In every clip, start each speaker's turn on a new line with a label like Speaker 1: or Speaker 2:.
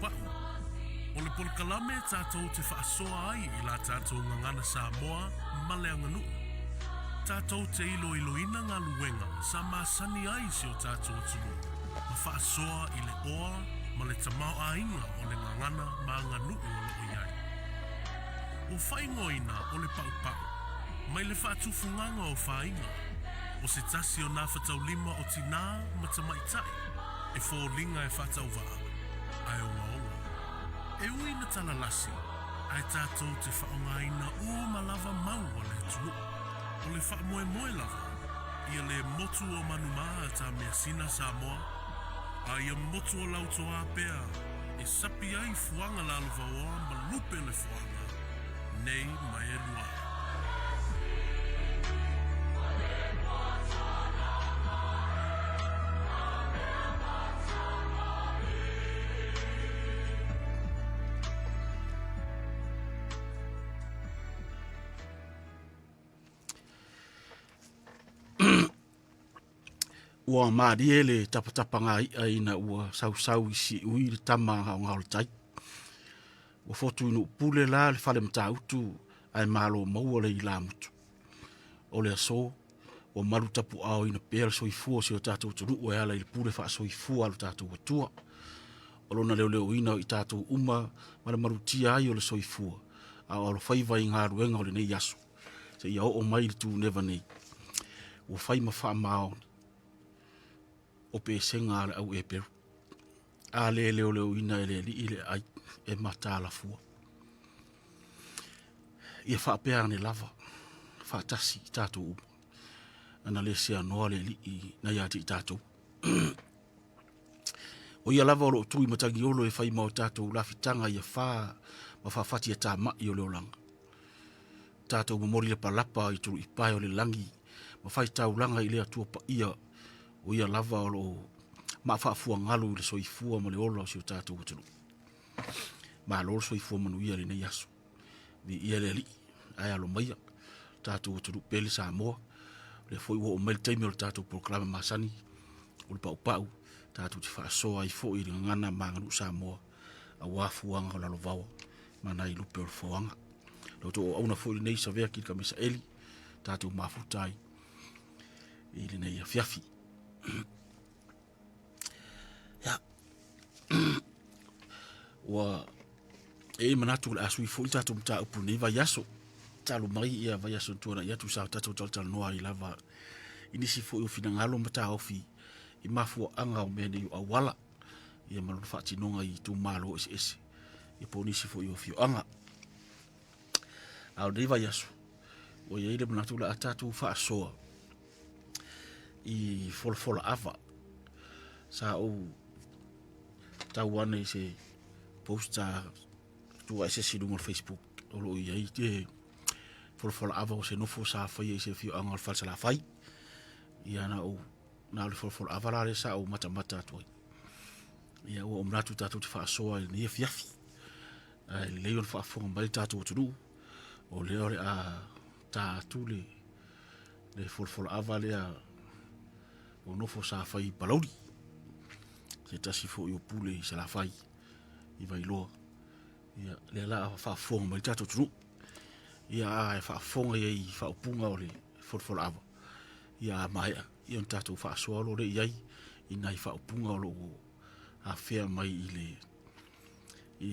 Speaker 1: Paʻupaʻu. O le polokalame tatou te faasoa ai i la tatou gagana Samoa ma le aganuu. Tatou te iloiloina galuega sa masani ai si o tatou atunuu ma faasoa i le oa ma le tamaoaiga o le gagana ma aganuu o loo i ai. Ua faaigoaina o le paʻupaʻu mai le faatufugaga o fāiga, o se tasi o nāfataulima o tinā ma tamaitai e foliga e faatauvaa ae ogaoga. E ui na talalasi, ae tatou te faaaogaina uma lava mau a le atunuu. O le faamoemoe lava, ia le motu o Manumā tā measina Samoa, a ia motu o Lautoā pea e sapi ai fuaga lalovaoa ma lupe le foaga nei ma e lua.
Speaker 2: Ua malie le tapatapanga i'a ina ua sausau i siui le tama gaogao le tai. Ua fotu i Nuupule la le fale Matautu ae malo maua le ilamutu. O le aso, ua malu tapuaaoina pea le soifua o si o tatou atunuu e ala i le pule faasoifua a lo tatou Atua. O lona leoleoina o i tatou uma ma le malutia ai o le soifua a o alofaiva i galuega o lenei aso seia oo mai i le tuneva nei. Ua fai ma faamaoni o pesega a le au Eperu. A le leoleoina e le Alii le aai e mataala fua. Ia faapea ane lava, faatasi i tatou uma. Ana le seanoa le Alii na ia te i tatou. O ia lava o loo tui matagiolo e fai ma o tatou lafitaga ia fa ma faafati e tamai o le olaga. Tatou momoli lapalapa i tuluipae o le lagi ma fai taulaga i le Atua paia o ia lava o loo maafaafuagalu i le soifua ma le ola o si o tatou atunuu. Malo le soifua manuia i lenei aso. Viia le Alii, ae alo maia tatou atunuu pele Samoa. O lea foi ua oo mai le taimi o le tatou polokalame masani o le paupau, tatou te faasoa ai foi i le gagana ma aganuu Samoa aua fuaga o lalovaoa ma nai lupe o le foaga. La outou auauna foi lenei Savea Kilika Misaeli, tatou mafuta ai i lenei afiafi. Ia, ua e i manatu o le a sui foi le tatou mataupu i lenei vaiaso. Talu mai ia vaiaso na tuanai atu sa tatou talatalanoa ai lava i nisi foi o finagalo ma taofi i mafuaaga o mea nei o auala ia ma lona faatinoga i itumalo eseese ia po o nisi foi o afioaga. A o lenei vaiaso, ua i ai le manatu o le a tatou faasoa i folafola ava. Sa ou tau ane i se post sa tuu ae se isi i luga o le Facebook o lo o i ai te folafola ava o se nofo sa faia i se afioaga o le Falesalafai. Ia na ou na o le folafola ava la lea sa ou matamata atu ai. Ia ua ou manatu tatou te faasoa i lenei afiafi. Ae lelei ona faafofoga mai le tatou atunuu o lea o le a ta atu le le folafola ava lea o nofo sa fai i Palauli se tasi foi o pule i Salafai i Vailoa. Ia lea la a faafofoga mai le tatou atunuu. Ia a e faafofoga i ai i faaupuga o le folafola ava. Ia a maea ia ona tatou faasoa loa lea i ai i nai faaupuga o lo o afea mai i le i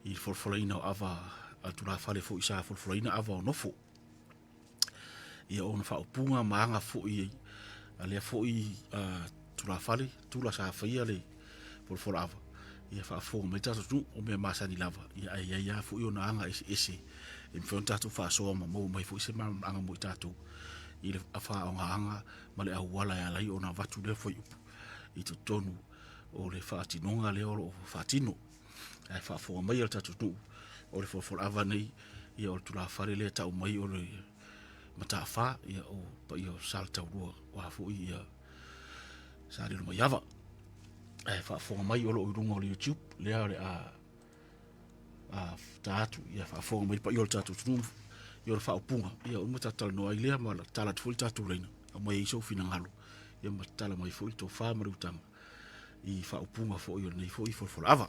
Speaker 2: i le folafolaina o ava a tulafale foi sa folafolaina ava o nofo. Ia ona faaupuga ma aga foi a lea foi tulafale, tula sa faia le folafola ava, ia faafofoga mai tatou atunuu o mea masani lava, ia ae i ai lava foi ona aga eseese e mafai ona tatou faasoa ma maua mai foi se malamalamaaga mo i tatou i le faaaogaaga ma le auala e ala ai ona avatu lea fuaiupu i totonu o le faatinoga lea o lo o faatino. Ae faafofoga mai le tatou atunuu o le folafola ava nei, ia o le tulafale lea e tau mai o le Mataafa, ia o paia o Saletaulua, o a foi ia Sa Lilomaiava. Ae faafofoga mai o lo o i luga o le YouTube lea o le a a ta atu ia faafofoga mai le paia o le tatou atunuu ia o le faaupuga ia uma tatou talanoa ai lea ma tala atu foi le tatou laina aumai ai sou finagalo ia ma tala mai foi le tofa ma le utaga. i faaupuga foi o lenei foi folafolaava.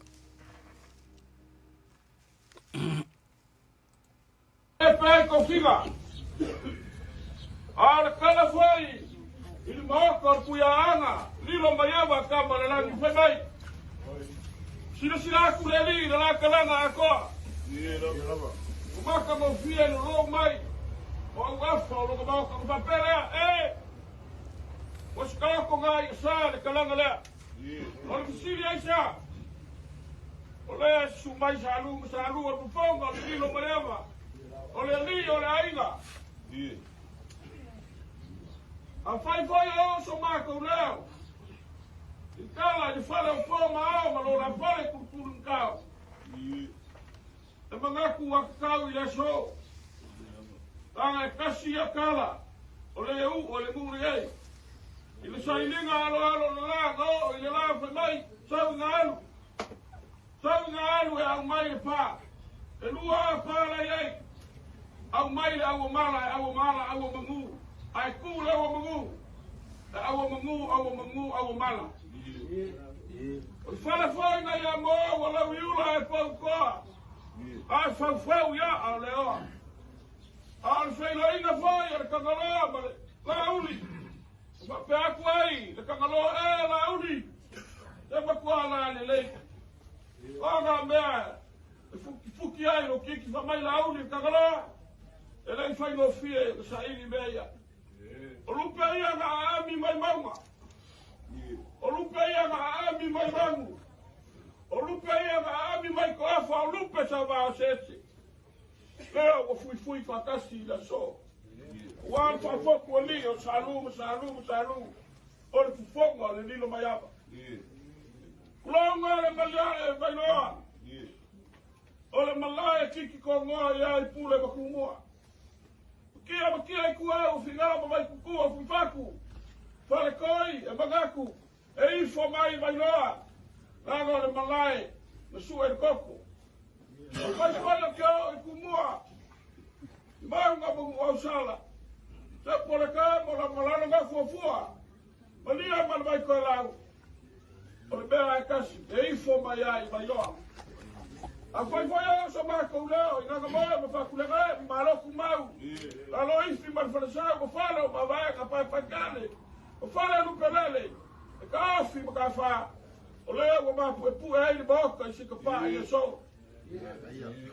Speaker 3: E pea i tofiga. A o le tala foi i le maota o le Tuiaaga, lilo mai ava tama le lagi fai mai. Silasila atu le Alii i le la talaga atoa. Ua matagofie le lou mai o auafa o lona maota. Ona faapea lea, E! Ua se taoto na i sa le talaga lea. O le fesili aisea? O lea e susu mai Salu ma Salu o le fofoga o le lilo mai ava. O le alii o le aiga. Afai foi e oo so matou leo i tala i le fale o po ma ao ma lo la fale tulutulugatao. E manatu ua tatau i le aso. Leaga e tasi ia tala o le u o le nuu nei. I le sailiga aloalo o le la na oo i le la fai mai, sau ina alu. Sau ina alu e aumai le pa. E lua a pa la i ai. Aumai le auomala e auomala auomagu. Ae tu le auomagu. E auomagu auomagu auomala. O le fale foi na ia moa ua lauiula e pautoa. Ae faufau ia a o le oa. A o le feiloaiga foi o le Tagaloa ma le Laauli. E faapea atu ai le Tagaloa, E Laauli, se matua la lelei. O a ngā mea e fukifuki ai lou kiki fai mai Laauli le Tagaloa, e le i faigofie ona saili mea ia. O lupe ia na aami mai mauga. O lupe ia na aami mai manu. O lupe ia na aami mai toafa. O lupe sa vaoseese. Lea ua fuifui faatasi i le aso. Aua le faafotu alii o Salu ma Salu ma Salu. O le fofoga o le lilo mai ava. Tulonga le maliae Vailoa. O le malae kiki kongoa ia i pule ma kumua. Makia makia i kuau finau ma Vaikuku o Fuifaku. Falekoi e Magaku e ifo mai Vailoa. Leaga o le malae na sue i le koko. O faifai o ke oo i kumua. I mauga ma Muausala. Se pole ka mo la malalo nga fuafua. Malia ma le Vaikoelau. O le mea e kasi, e ifo mai ai i Vailoa. Afai foi e oo so matou leo i Gagamoe ma Fakulega e, ma Maloku mau, Laloifi ma le Falesau, ma Fale o Mavaega, Paepaekale, ma Fale Lupelele, e taofi ma Tafā, o lea ua mapuepue ai le Maota i Sikapaa i aso.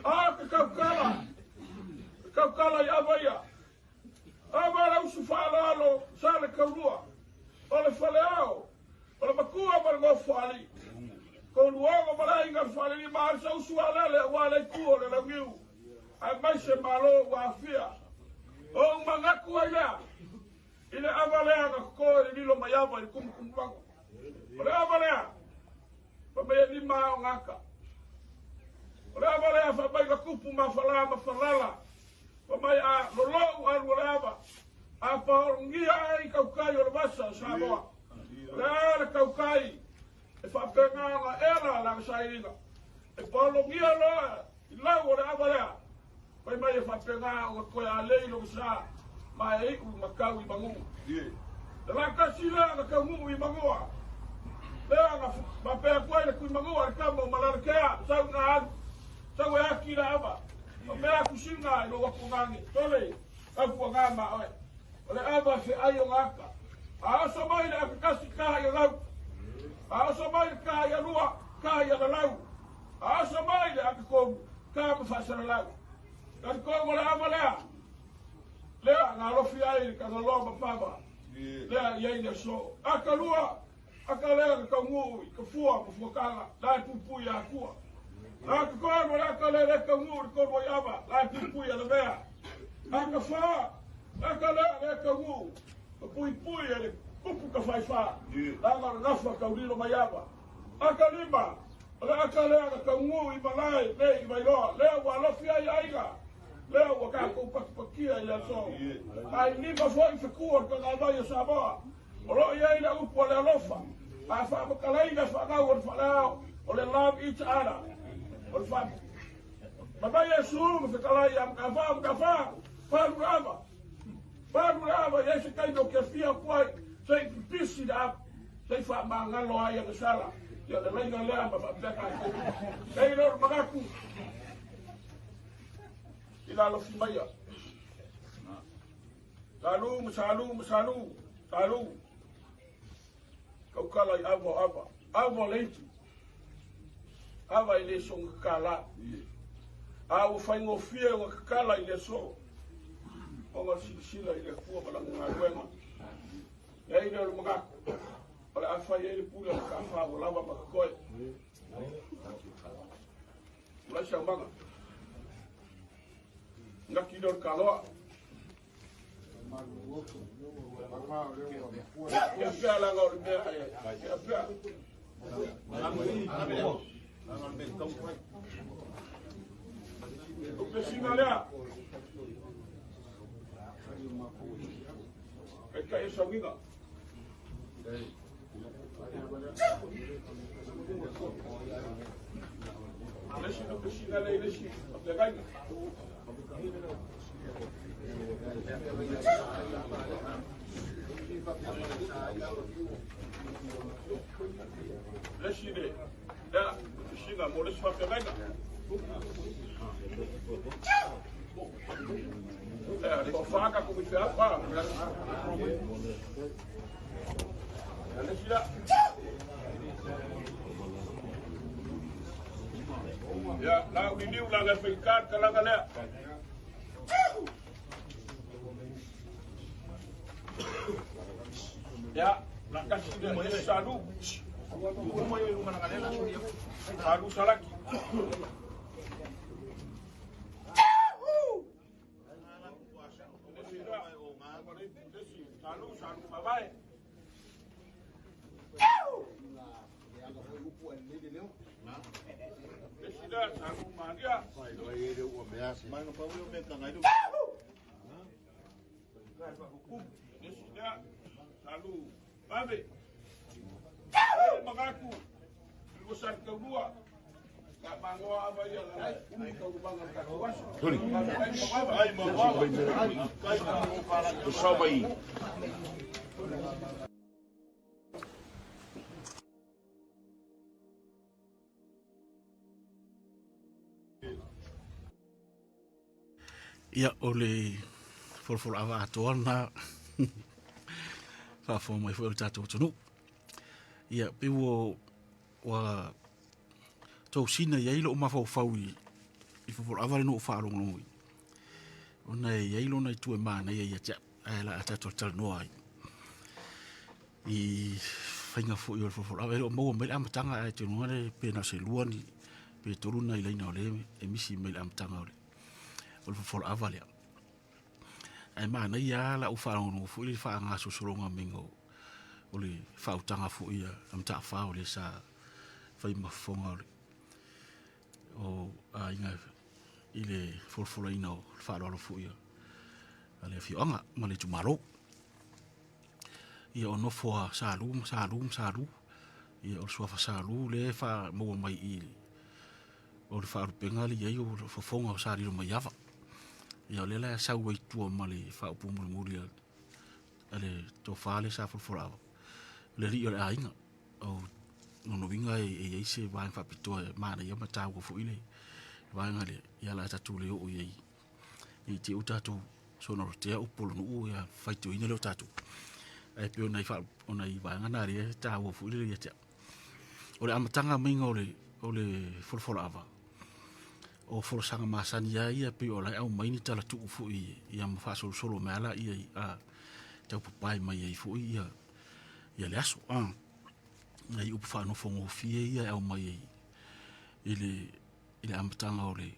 Speaker 3: A ke kaukala, ke kaukala i ava ia. Ava le usu faaaloalo sa le kaulua, o le faleao, o le makua ma le nofo alii. Koluogo ma le aiga le falelima a le usu alele aua le itu o le launiu, aemaise Malo ua aafia. O ou manatu ai lea i le ava lea na toto i le lilo mai ava i le kumukumuaga. O le ava lea, fai mai e lima ao gata. O le ava lea fai mai na tupu ma falā ma falala. Fai mai a lolou alu o le ava, a paologia ai tautai o le vasa o Samoa. O le a le tautai e faapena ona ela lana sailiga. E paologia loa i lau o le ava lea, fai mai e faapena ona toe alei lona sa ma e iu ma tau i manu. Le latasi lea na taunuu i Manua, lea na faapea atu ai le Tuimanua i le tama o Malalakea, sau ina alu, sau e aki le ava. Faapea atu sina i lou atuagane, Tole, tautuaga ma oe. O le ava e feai ona ata. A oso mai le ata tasi taha ia lau. A oso mai le taha ia lua, taha ia lalau. A oso mai le ata tolu, taha ma faasalalau. Talitonu o le ava lea, lea na alofi ai le Tagaloa ma Pava, lea e i ai le aso. Ata lua, ata lea na taunuu i ka fua ma fuataga, la e puipui ia Atua. Ata tolu, o le ata lea le taunuu i le tolu o Iava, la e puipui ia Lavea. Ata fa, ata lea le taunuu ma puipui e le tupu tafaifa, leaga o le gafa taulilo mai ava. Ata lima, o le ata lea na taunuu i malae nei i Vailoa, lea ua alofi ai aiga. Lea ua tatou patipatia i le aso. Ae lima foi fetu o le Tagavai o Samoa. O lo o i ai le upu a le alofa, a faamatalaina faagau o le faleao, o le love each other. O le faa... Fai mai Iesu ma fetalai ia Matafā, Matafā, palu le ava. Palu le ava, i ai se taimi o ke afia atu ai, se i pipisi le ava. Se i faamagalo ai agasala, ia le laina lea ma faapea tatou. Nei lea o le manatu i lalofi maia. Salu ma salu ma salu, salu. Kaukala i ava o ava, ava o le itu. Ava e le soga kakala. A ua faigofie ona kakala i le aso, ona o le silasila i le Atua ma lana galuega. E ai lea o le manatu, o le a fai ai le pule a le taafa ua lava ma totoe. Tulai saumaga. Naki lea o le kaloa. Ia pea laga o le mea e ia pea. O pesina lea. Taitai o sauiga. Le isi pesina lea i le isi feagaiga. Le isi le, lea, pesina mo le isi faafeagaiga. Ia, lau liliu la ngai whaikar ka langa lea. Ia, la kasi le salu. Salu salaki.
Speaker 2: Ia, o le folafolaava atoa lena faafofoga mai foi o le tatou atunuu. Ia, pei ua, ua tausina i ai lou mafaufau i, i folafolaava lea na ou faalogologo i. Ona e i ai lona itu e manaia ia te au, ae la a tatou talanoa ai. I faiga foi o le folafolaava, e le o maua mai le amataga ae te iloa le pe na o se lua ni pe tolu nai laina o lea e misi mai le amataga o le o le folafolaava lea. Ae manaia lava lau faalogologo foi i le faagasolosologa maiga o, o le faautaga foi a Mataafa o lea sa fai ma fofoga o le o aiga i le folafolaina o le faaaloalo foi a le afioaga ma le itumalo. Ia o nofo a Salu ma Salu ma Salu, ia o le suafa Salu lea e faamaua mai i o le faalupega lea i ai o le fofoga o Sa Lilomaiava. Ia o lea la e sau ai i tua ma le faaupu mulimuli a le tofa lea sa folafolaava, o le alii o le aiga. O lona uiga e i ai se vaega faapitoa e manaia ma taua foi le vaega lea, ia o le a tatou le oo i ai ne i te i ua tatou soona rotea upu o le nuu ia faitioina lea o tatou. Ae pei o nai, faa, o nai vaega na lea e taua foi lele ia te au. O le amataga maiga o le, o le folafolaava, o folasaga masani lava ia pei o la e aumai ni talatuu foi ia ma faasolosolo mai lava laia a tau papae mai ai foi ia, ia le aso. A, nai upu faanofogofie ia e aumai ai i le, i le amataga o le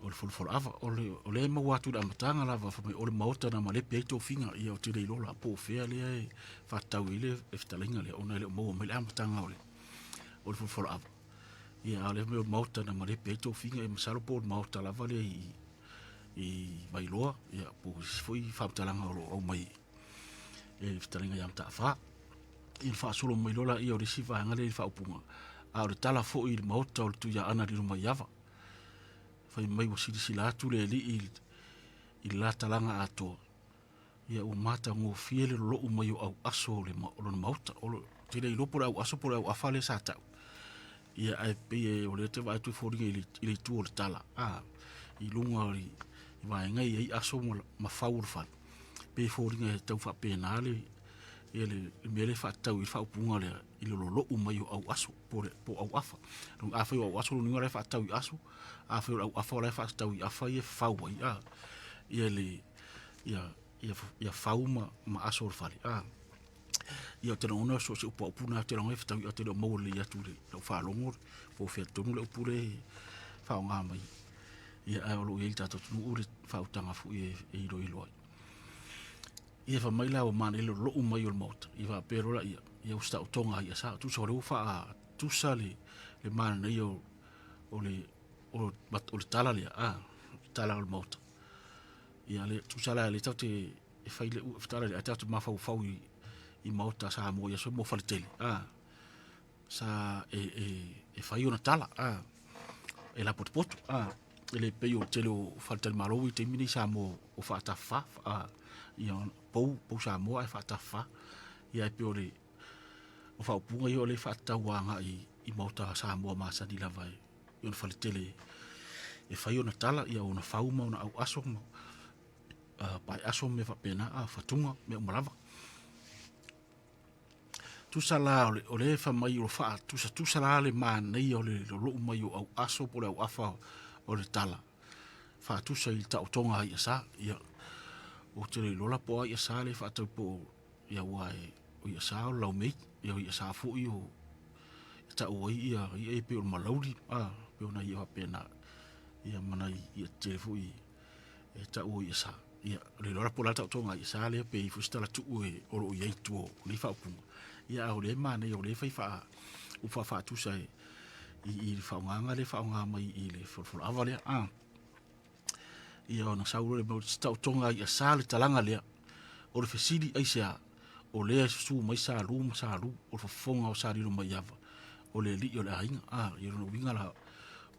Speaker 2: o le folafolaava. O le, o lea e maua atu i le amataga lava fai mai o le maota na malepe ai tofiga, ia ou te le iloa la po o fea lea e faatatau i ai le fetalaiga lea ona e le o maua mai le amataga o le o le folafolaava. Ia a o lea mea o le maota na malepe ai tofiga, ia masalo po o le maota lava lea i i Vailoa, ia po o se isi foi faamatalaga o lo o aumai e le fetalaiga ia Mataafa. Ia ona faasolo mai loa lea o le isi vaega lea i le faaupuga, a o le tala foi i le maota o le Tuiaana Lilomaiava, fai mai ua silasila atu le alii i le la talaga atoa. Ia ua matagofie le lolou mai o auaso o le o lona maota. O lo te le iloa po o le auaso po o le auafa lea sa tau. Ia ae pei o lea te vaai atu e foliga i le, i le itu o le tala, a, i luga o le vaega e i ai aso ma, ma fau o le fale. Pei e foliga e tau faapena le, ia le, le mea lea e faatatau i le faaupuga lea i le lolou mai o auaso po o le po o auafa. Afai o auaso lona uiga o la e faatatau i aso, afai o le auafa o la e faatatau i afa ia e fafau ai, a, ia le ia ia ia fau ma, ma aso o le fale, a. Ia ou te lagona so o se upu a upu lena ou te lagona e fetaui ou te le o maua lelei atu i le lau faalogo po o fea tonu le upu lea e faaaoga mai. Ia ae o lo o i ai i le tatou atunuu le faautaga foi e, e iloilo ai. Ia fai mai la ua manaia le lou mai o le maota. Ia faapea loa laia, ia ua taotoga ai ia sa tusa o lea ua faatusa le, le manaia o, o le, o, o le tala lea, a, tala o le maota. Ia le tusa la le tatou te e fai le tala lea, ae tatou mafaufau i, i maota Samoa i aso mo faletele, a, sa e, e, e fai ona tala, a, e lapotopoto, a, e le pei o le tele o faletalimalo i taimi nei Samoa o faatafafa, a, ia pou, pou Samoa ae faatafafa. Ia e pei o le o faaupuga ia o le faatatau agai i maota Samoa masani lava e i ona faletele e fai ona tala, ia ona fau ma ona auaso ma uh, paeaso ma mea faapena, a fatuga, mea uma lava. Tusa la o le, o le fai mai o faa tusa tusa la le manaia o le lolou mai o auaso po o le auafa o le tala. Faatusa i le taotoga a i'a sa. Ia, ou te le iloa la po o a i'a sa le faatau po o ia ua e o i'a sa o le laumei, ia o i'a sa foi o e tau ai ia i'a e pei o le malauli, a, pei o nai i'a faapena. Ia ma nai i'a tetele foi e tau o i'a sa. Ia, o le iloa la po o le a le taotoga a i'a sa lea pe i ai foi se talatuu e o lo o i ai i tua o nei faaupuga. Ia a o lea e manaia o lea e fai faa upu faafaatusa e i, i le faaaogaga lea e faaaoga mai i le folafolaava lea. A. Ia ona sau loa le mau taotoga a i'a sa le talaga lea. O le fesili aisea, o lea e susu mai Salu ma Salu, o le fofoga o Salilomaiava, o le alii o le aiga. A, ia lona uiga la,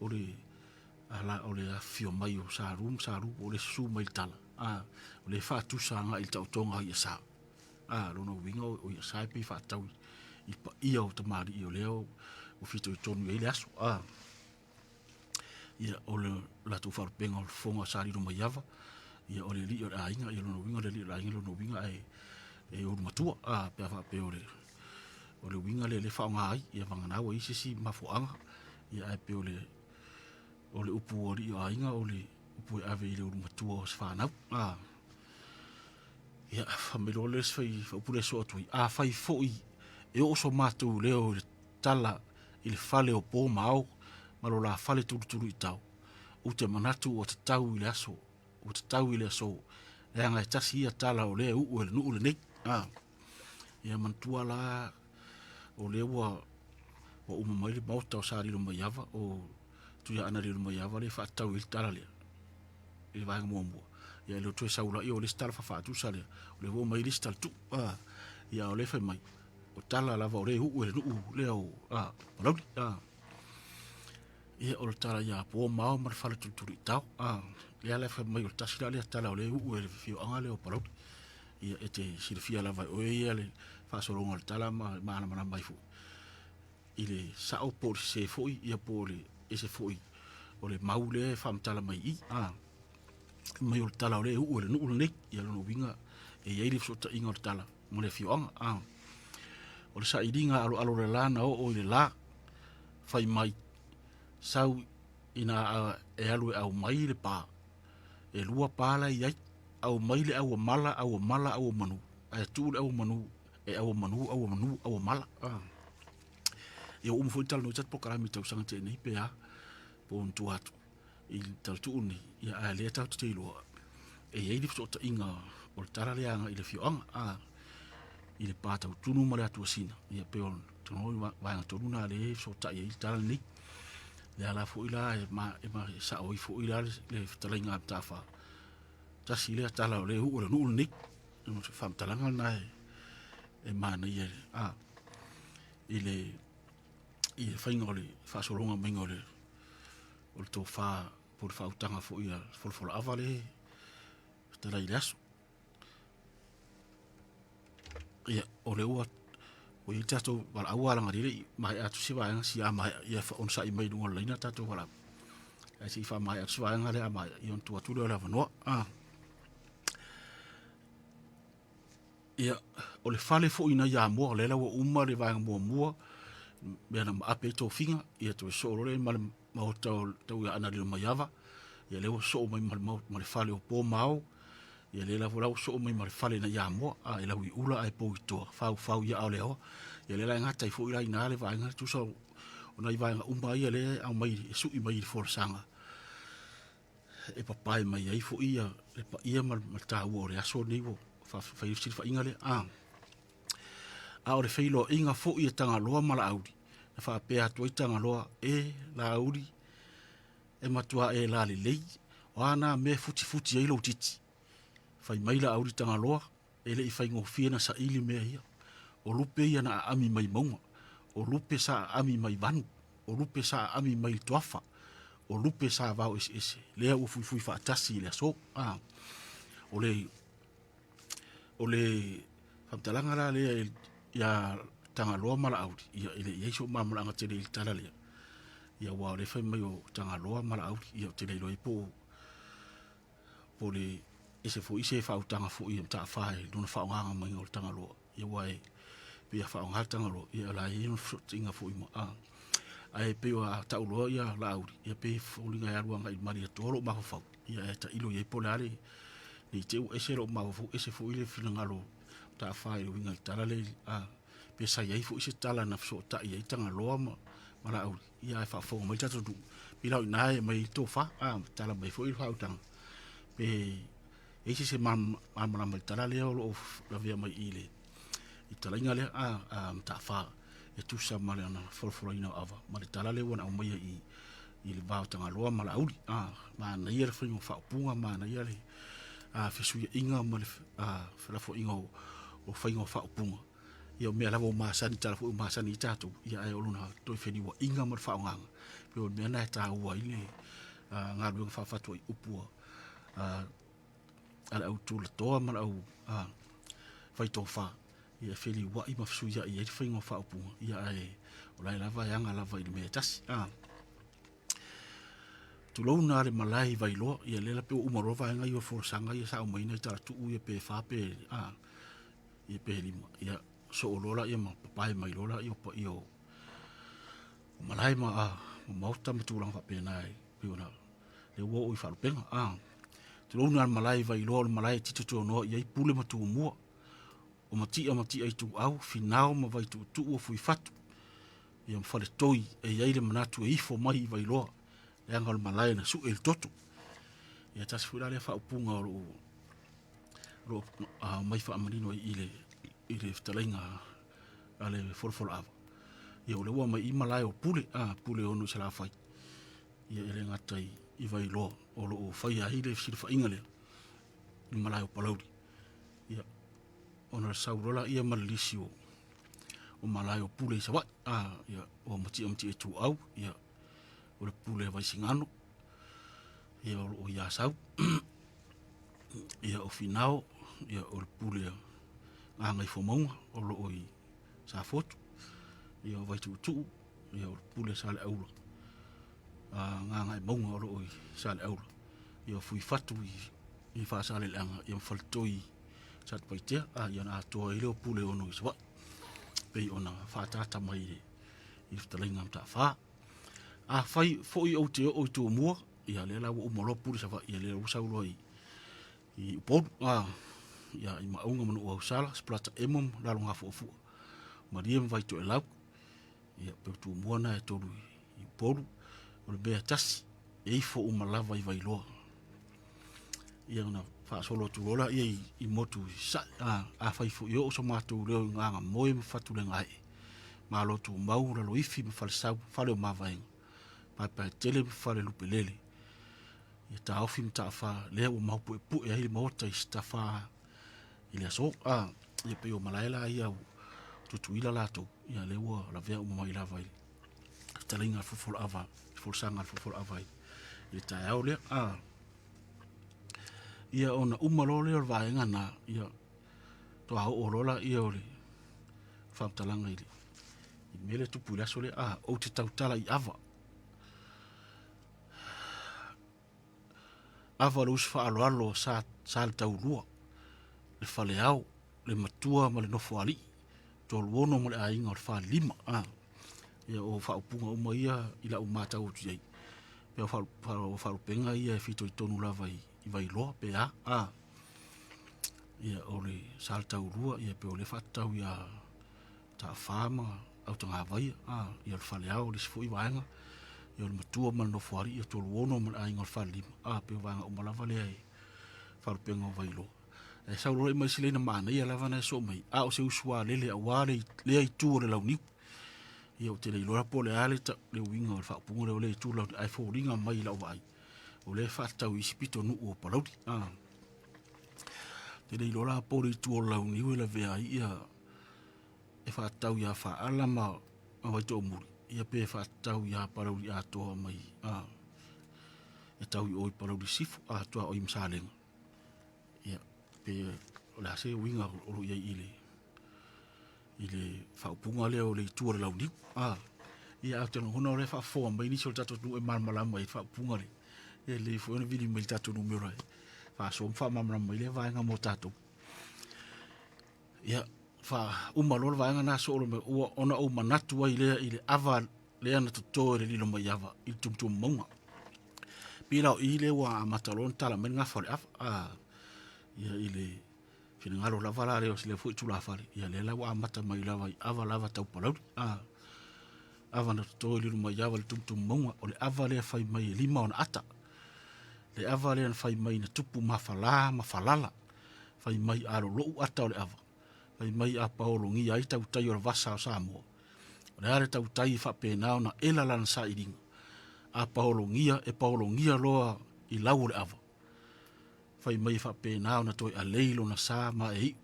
Speaker 2: o le ala o le afifio mai o Salu ma Salu, o le susu mai le tala. A, o le faatusa agai i le taotoga a i'a sa. A, lona uiga o i'a sa e pei faatatau i paia o tamalii o lea ua fitoitonu i ai le aso. A, ia o le latou faalupega o le fofoga o Salilomaiava, ia o le alii o le aiga, ia lona uiga o le alii o le aiga lona uiga ae e ulu matua, a, pe a faapea o le o le uiga lea e faaaoga ai, ia vagana ua i ai se isi mafuaaga, ia ae pei o le o le upu alii o aiga o le upu e ave i le ulu matua o se fanau. A, ia, fai mai loa le isi fai faaupu lea e sosoo atu ai, afai foi e oo so matou leo i le tala i le fale o po ma ao ma lo la fale tulutuluitao, ou te manatu ua tatau i le aso, ua tatau i le aso, leaga e tasi ia tala o lea e uu e le nuu lenei. A, ia manatua la, o lea ua, ua uma mai le maota o Salilomaiava, o Tuiaana Lilomaiava lea e faatatau i ai le tala lea, i le vaega muamua. Ia e le o toe sau laia o le isi tala faafaatusa lea, o lea ua oo mai le isi tala tuu. A, ia o lea e fai mai, o tala lava o lea e uu e le nuu lea o a, Palauli. A, ia o le tala ia po ma ao ma le fale tulutuluitao. A, lea la e fai mai o le tasi la lea tala o lea e uu e le afioaga lea o Palauli. Ia e te silafia lava e oe ia le faasologa o le tala ma malamalama ai foi i le sao po o le sese foi ia po o le ese foi o le mau lea e faamatala mai i i. A, mai o le tala o lea e uu e le nuu lenei. Ia lona uiga e i ai le fesootaiga o le tala ma le afioaga. A, o le sailiga aloalo o le la na oo i le la, fai mai, sau ina e alu e aumai le pa, e lua pa la e i ai, aumai le auamala, auamala, auamanu, ae tuu le auamanu e auamanu, auamanu, auamala. A, ia ua uma foi ona talanoa i se tatou polokalame i tausaga na tea nei pe a, po o ona tua atu i le talatuu lenei, ia ae lea tatou te iloa e i ai le fesootaiga o le tala lea agai i le afioaga, a, i le pa tautunu ma le atuasina, ia pei o le vaega tonu lena lea e fesootai ai le tala lenei. Le ala foi la e, ma, e, ma, e sao ai foi la le, le fetalaiga a Mataafa, tasi lea tala o lea e uu e le nuu lenei. O se faamatalaga lena e, e manaia a, i le i le faiga o le faasologa maiga o le o le tofa po o le faautaga foi a Folafolaava lea e fetalai i le aso. Ia, o lea ua ua i ai tatou valaau alaga le i maea atu se vaega sia maea ia onosai mai luga o le laina tatou valaau. Ae se i faamaea atu se vaega lea a maea ia ona tuu atu lea o le avanoa. Ah. Ia, o le fale foi na i Amoa, lea la ua uma le vaega muamua, mea na maape ai tofiga, ia toe soo loa lea ma le maota o tau ia Analilo Maiava, ia lea ua soo mai ma le, ma le fale o Po ma Ao, ia lea lava la ua soo mai ma le fale na i Amoa, a e lau i ula ae pou i toa, faufau ia ao le aoa. Ia lea la e gata ai foi la ina le vaega tusa o nai vaega uma ia lea e aumai e sui mai i le folasaga e papae mai ai foi ia le paia ma le taua o le aso lenei ua fai ai fesilafaiga lea. A, a o le feiloaiga foi e Tagaloa ma Laauli, na faapea atu ai Tagaloa, e Laauli, e matua e lalelei, o a na mea e futifuti ai lou titi. Fai mai Laauli Tagaloa, E le i faigofie na saili mea ia. O lupe ia na aami mai mauga, o lupe sa aami mai vanu, o lupe sa aami mai le toafa, o lupe sa vao eseese, lea ua fuifui faatasi i le aso. A, o le, o le faamatalaga la lea ia Tagaloa ma Laauli, ia e le i i ai sou malamalamaaga tele i le tala lea, ia aua o lea e fai mai o Tagaloa ma Laauli, ia ou te le iloa ai po o po o le ese foi se faautaga foi a Mataafa i lona faaaogaga mai o le Tagaloa, ia aua e pei a faaaoga le Tagaloa, ia o la e i ai lona fesootaiga foi ma a. Ae pei ua tau loa ia Laauli, ia pei e foliga e alu agai i le Malietoa lou mafaufau, ia ae tailo i ai po o le a le, ne i te i ua ese lou mafaufau ese foi le finagalo o Mataafa i le uiga i le tala lea a, pe sa i ai foi se tala na fesootai ai Tagaloa ma Laauli, ia ae faafofoga mai le tatou nuu, pei la o i ina e aumai ai le tofa, a, tala mai foi le faautaga, pe i ai se isi e malamalama i le tala lea o lo o lavea mai i le i talaiga lea a, a Mataafa e tusa ma lana folafolaina o ava ma le tala lea ua na aumaia i i le va o Tagaloa ma Laauli. A, manaia le faiga o faaupuga, manaia le a, fesuiaiga ma le a, felafoaiga o, o faiga o faaupuga. Ia o mea lava ua masani, tala foi ua masani ai tatou, ia ae o lona toe feliuaiga ma le faaaogaga, pei o le mea lena e taua ai le a, galuega faafatuai upu a, a le au tulatoa ma le au a, faitofa, ia e feliuai ma fesuiai ai le faiga o faaupuga, ia ae o la e lava e aga lava i le mea e tasi. A. Tulouna le malae i Vailoa, ia lea la pei ua uma loa vaega ia o folasaga ia sa aumaina i talatuu ia pe fa pe a, ia pe lima, ia soo loa laia ma papae mai loa laia o paia o malae ma, a, ma maota ma tulaga faapena e pei ona lea ua oo i faalupega. A, tulouna le malae i Vailoa, o le malae e titotonoa i ai Pule ma Tumua, o Matia ma Matia Ituau, Finao ma Vaituutuu o Fuifatu, ia ma Faletoi e i ai le manatu e ifo mai i Vailoa, leaga o le malae na sue i le toto. Ia tasi foi la lea faaupuga o loo o lo o aumai faamanino ai i le i le fetalaiga a le folafolaava. Ia o lea ua aumai i malae o Pule, a Pule ono i Salafai. Ia e le gata i, i Vailoa o lo o faia ai le fesilafaiga lea i malae o Palauli. Ia ona sau loa laia ma le lisi o o malae o Pule i Savaii. A ia o Matia Matia Ituau, ia o le Pule a Vaisigano, ia o lo o i Asau. Ia o Finao, ia o le Pule a Gagaifomauga o lo o i Safotu, ia o Vaituutuu, ia o le Pule a Saleaula, a Gagaemauga o lo o i Saleaula, ia o Fuifatu i, i Faasaleleaga, ia ma Faletoi i Satupaitea, a ia na atoa ai lea o Pule ono i Savaii, pei ona faaataata mai i le, i le fetalaiga a Mataafa. Afai foi ou te oo i Tumua, ia lea la ua uma loa pule Savaii, ia lea ua sau loa i, i Upolu, a, ia i Maauga ma Nuuausala, Sipalata Emo ma Lalogafuafua, Malie ma Vaitoelau, ia pe o Tumua na e tolu i Upolu, o le mea e tasi, e ifo uma lava i Vailoa. Ia ona faasolo atu loa lea i, i motu i Sasae, a, afai foi e oo so matou leo i Gagamoe ma Fatulegaee, Malo Tumau, Laloifi ma Falesau, Fale o Mavaega, Paepaetele ma Falelupelele, ia taofi ma taafa, lea ua maupuepue ai le maota i Sitafa i le aso. A, ia pei o malae la ia o Tutuila latou, ia lea ua lavea uma mai lava i fetalaiga a le folafolaava, folasaga a le folafolaava i le taeao lea. A, ia ona uma loa lea o le vaega na, ia toa oo loa laia o le faamatalaga i le mea lea e tupu i le aso lea. A, ou te tautala i ava. Ava le uso faaaloalo a Sa, Sa le Taulua, le Faleao, le Matua ma le Nofoalii, Toluono ma le aiga o le Falelima. A, ia o faaupuga uma ia i lau matau atu i ai. Pe o faalupega ia e fitoitonu lava i, i Vailoa pe a. A, ia o le Sa le Taulua, ia pe o lea faatatau ia Taafa ma Autagavaia, a, ia o le Faleao le isi foi vaega, ia o le Matua ma le Nofoalii, ia Toluono ma le aiga o le Falelima, a, pei o vaega uma lava lea e faalupega o Vailoa. Ae sau loa ma isi laina manaia lava na e soo mai, a o se usualele aua le, lea itu o le launiu. Ia ou te le iloa po o le a le, le uiga o le faaupuga lea o lea itu o le launiu, ae foliga mai i lau vaai, o lea e faatatau i isi pitonuu o Palauli. A. Te le iloa la po o le itu o le launiu e lavea ai ia e faatatau iā Faaala ma Vaitoomuli, ia pe faatatau iā Palauli atoa mai a, e tau i o i Palauli Sisifo a tuaoi ma Salega. Ia, pe o le a se uiga o lo o i ai i le i le faaupuga lea o le itu o le launiu. A, ia ae ou te lagona o lea e faafofoga mai nisi o le tatou atunuu e malamalama i le faaupuga lea. Ia e lelei foi ona vili mai i le tatou numera e faasoa ma faamalamalama mai lea vaega mo tatou. Ia, faauma loa le vaega lena soo loa ua ona ou manatu ai lea i le ava lea na toto e le lilo mai ava i le tumutumu mauga. Pei la o i lea ua amata loa ona tala mai le gafa o le ava. A, ia i le finagalo lava la lea o lea foi tulafale, ia lea la ua amata mai lava i ava lava tau Palauli. A, ava na toto e lilo mai ava i le tumutumu mauga, o le ava lea fai mai e 5 ona ata. Le ava lea na fai mai na tupu mafala ma falala. Fai mai a lolou ata o le ava, fai mai a paologia ai tautai o le vasa o Samoa. O le a le tautai e faapena ona ela lana sailiga, a paologia e paologia loa i lau o le ava. Fai mai e faapena ona toe alei lona sa ma e iu,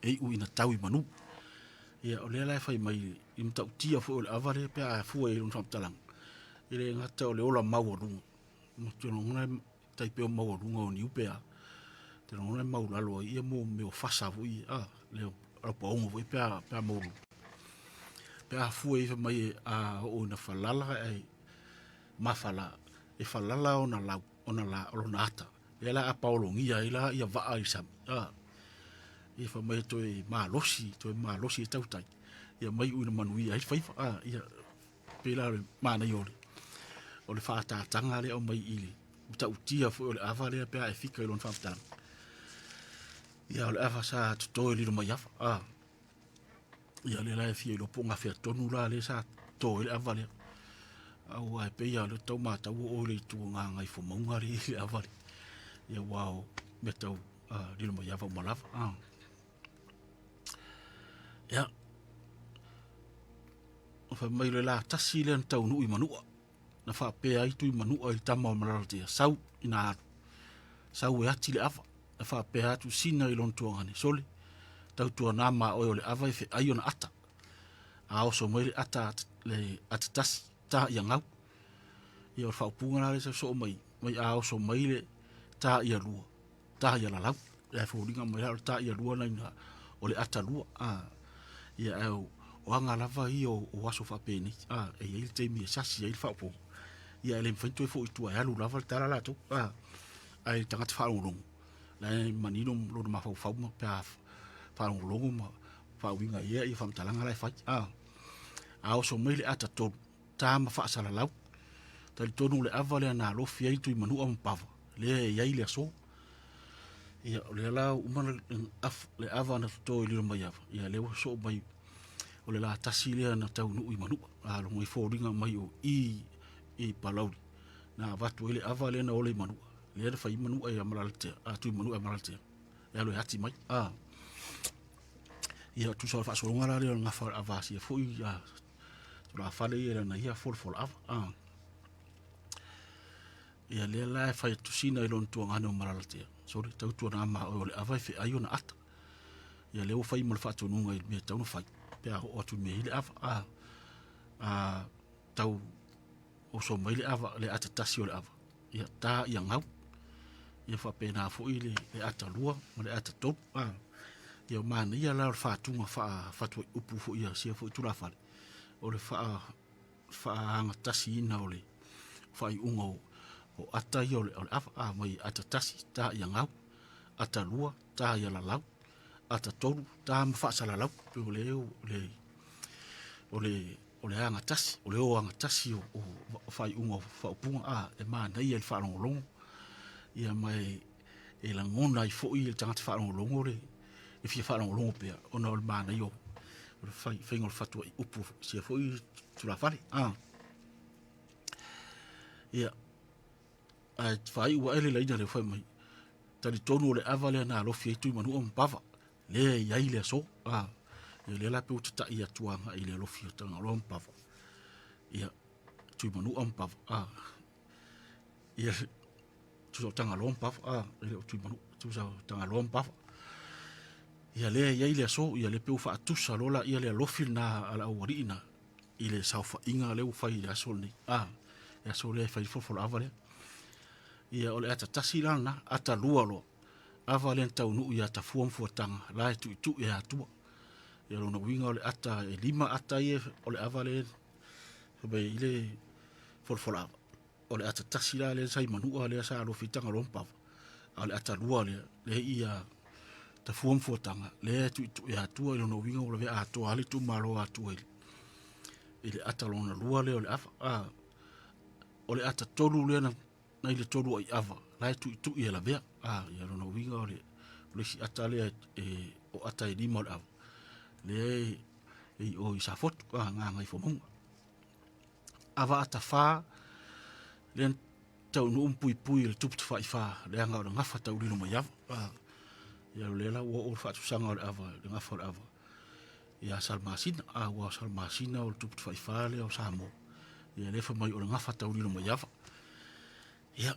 Speaker 2: e iu ina tau i manu. Ia, o lea la e fai mai i matautia foi o le ava lea pe a fua i lona faamatalaga, e le gata o le ola maualuga, Ou te lagona e tai pei o maualuga o niu pe a. Ou te lagona e maulalo ai ia mo mea o fasa foi ia, a, le laupaogo foi pe a, pe a maualuga. Pe a fua i fai mai a oo ina falala ae mafala, e falala ona lau, ona la, o lona ata. Lea la a paologia ai la ia vaa i le sami, a. Ia fai mai e toe malosi, toe malosi e tautai, ia mai ina manuia ai le faiva, a, ia Pei la o le manaia o le, o le faaataataga lea e aumai i le matautia foi o le ava lea pe a e fika i lona faamatalaga. Ia o le ava sa toto e lilo mai ava. Ah. Ia lea la e fia iloa po o gafea tonu la lea sa toto ai le ava lea. Aua e pei lava o lea tau matau o i le itu o Gagaifomauga lea i le ava lea. Ia aua o mea tau lilo mai ava uma lava. Ah. Ia, Fai mai le la tasi lea na taunuu i Manua, na faapea ai Tui Manua i le tama o Malalatea, sau ina alu, sau e ati le ava, na faapea atu Sina i lona tuagane, sole, tautuana ma oe o le ava e feai ona ata. A oso mai le ata, le ata tasi, ta ia gau. Ia o le faaupuga la lea sa soo mai, mai a oso mai le ta ia lua, ta ia lalau. Ia e foliga mai la o le ta ia lua na ina o le ata lua. A, ia ae o, o aga lava ia o, o aso faapenei. A, e i ai le taimi e sasi ai le faaopoopo. Ia e le mafai ona toe foi i tua e alu lava le tala latou. A, ae tagata faalogologo, la e manino lona mafaufau ma pe a faalogologo ma faauiga i ia faamatalaga la e fai. A, a oso mai le ata tolu, ta ma faasalalau. Talitonu le ava lea na alofi ai Tuimanua ma Pava, lea e i ai le aso. Ia, o lea la uma le ava na toto i lilo mai ava, ia lea ua soo mai o le la tasi lea na taunuu i Manua. A logo i foliga mai o i i Palauli, na avatu ai le ava lea na ola i Manua. Lea na fai Manua ia Malalatea, a Tuimanua ia Malalatea. E alu e ati mai. A. Ia, tusa o le faasologa la lea o le gafa o le ava asia foi, a, tulafale ia i lana ia folafola ava. A. Ia lea la e fai atu sina i lona tuagane o Malalatea. Sole, tautuana ma oe o le ava e feai ona ata. Ia lea ua fai ma le faatonuga i le mea e tatau ona fai. Pe a oo atu i le mea i le ava. A, a tau oso mai le ava, le ata tasi o le ava. Ia ta ia gau. Ia faapena foi le, le ata lua ma le ata tolu. A. Ia, manaia la o le faatuga faa-fatuaiupu foi a sia foi tulafale, o le faagatasiina o le faaiuga o ata ia o le ava, a mai ata tasi ta ia gau, ata lua ta ia lalau, ata tolu ta ma faasalalau. Pei o le o le o le agatasi, o le o agatasi o faaiuga o faaupuga, a e manaia i le faalogologo, ia ma e lagona ai foi e le tagata faalogologo le fia faalogologo pea ona o le manaia o le faiga o le fatuai upu sia foi tulafale. A ia, ae faaiu ae le laina lea fai mai, talitonu o le ava lea na alofi ai Tuimanua ma Pava, lea e i ai le aso. A ia, lea la pe ua tatai atu agai i le alofi o Tagaloa ma Pava, ia Tuimanua ma Pava, a ia tusa o Tagaloa ma Pava, a e le o Tuimanua, tusa o Tagaloa ma Pava. Ia lea e i ai le aso, ia lea pe ua faatusa loa la ia le alofi lena a le aualii na i le saofaiga lea ua fai i le aso lenei. A, le aso lea e fai folafola ava lea. Ia o le ata tasi la lena, ata lua loa. Ava lea na taunuu ia Tafua ma Fuataga, la e tuitui e Atua. Ia lona uiga o le ata e lima ata ia o le ava lea e i le folafola ava. O le ata tasi la lea sa i Manua lea sa alofi ai Tagaloa ma Pava. A o le ata lua lea, lea i ia Tafua ma Fuataga, lea e tuitui Atua i lona uiga ua lavea atoa lava le itumalo o Atua i le ata lona lua lea o le ava. A, o le ata tolu lea na nai le tolu ai ava, la e tuitui e lavea. A, ia lona uiga o le isi ata lea e, o ata e lima o le ava, lea e i o i Safotu, a, Gagaifomauga. Ava ata fa, lea taunuu ma puipui i le tupu tafaifa, leaga o le gafa taulilo mai ava. A, ia o lea la ua oo le faatusaga o le ava, le gafa o le ava ia Salamasina. A, ua o Salamasina o le tupu tafaifa lea o Samoa. Ia lea fai mai o le gafa taulilo mai ava. Ia,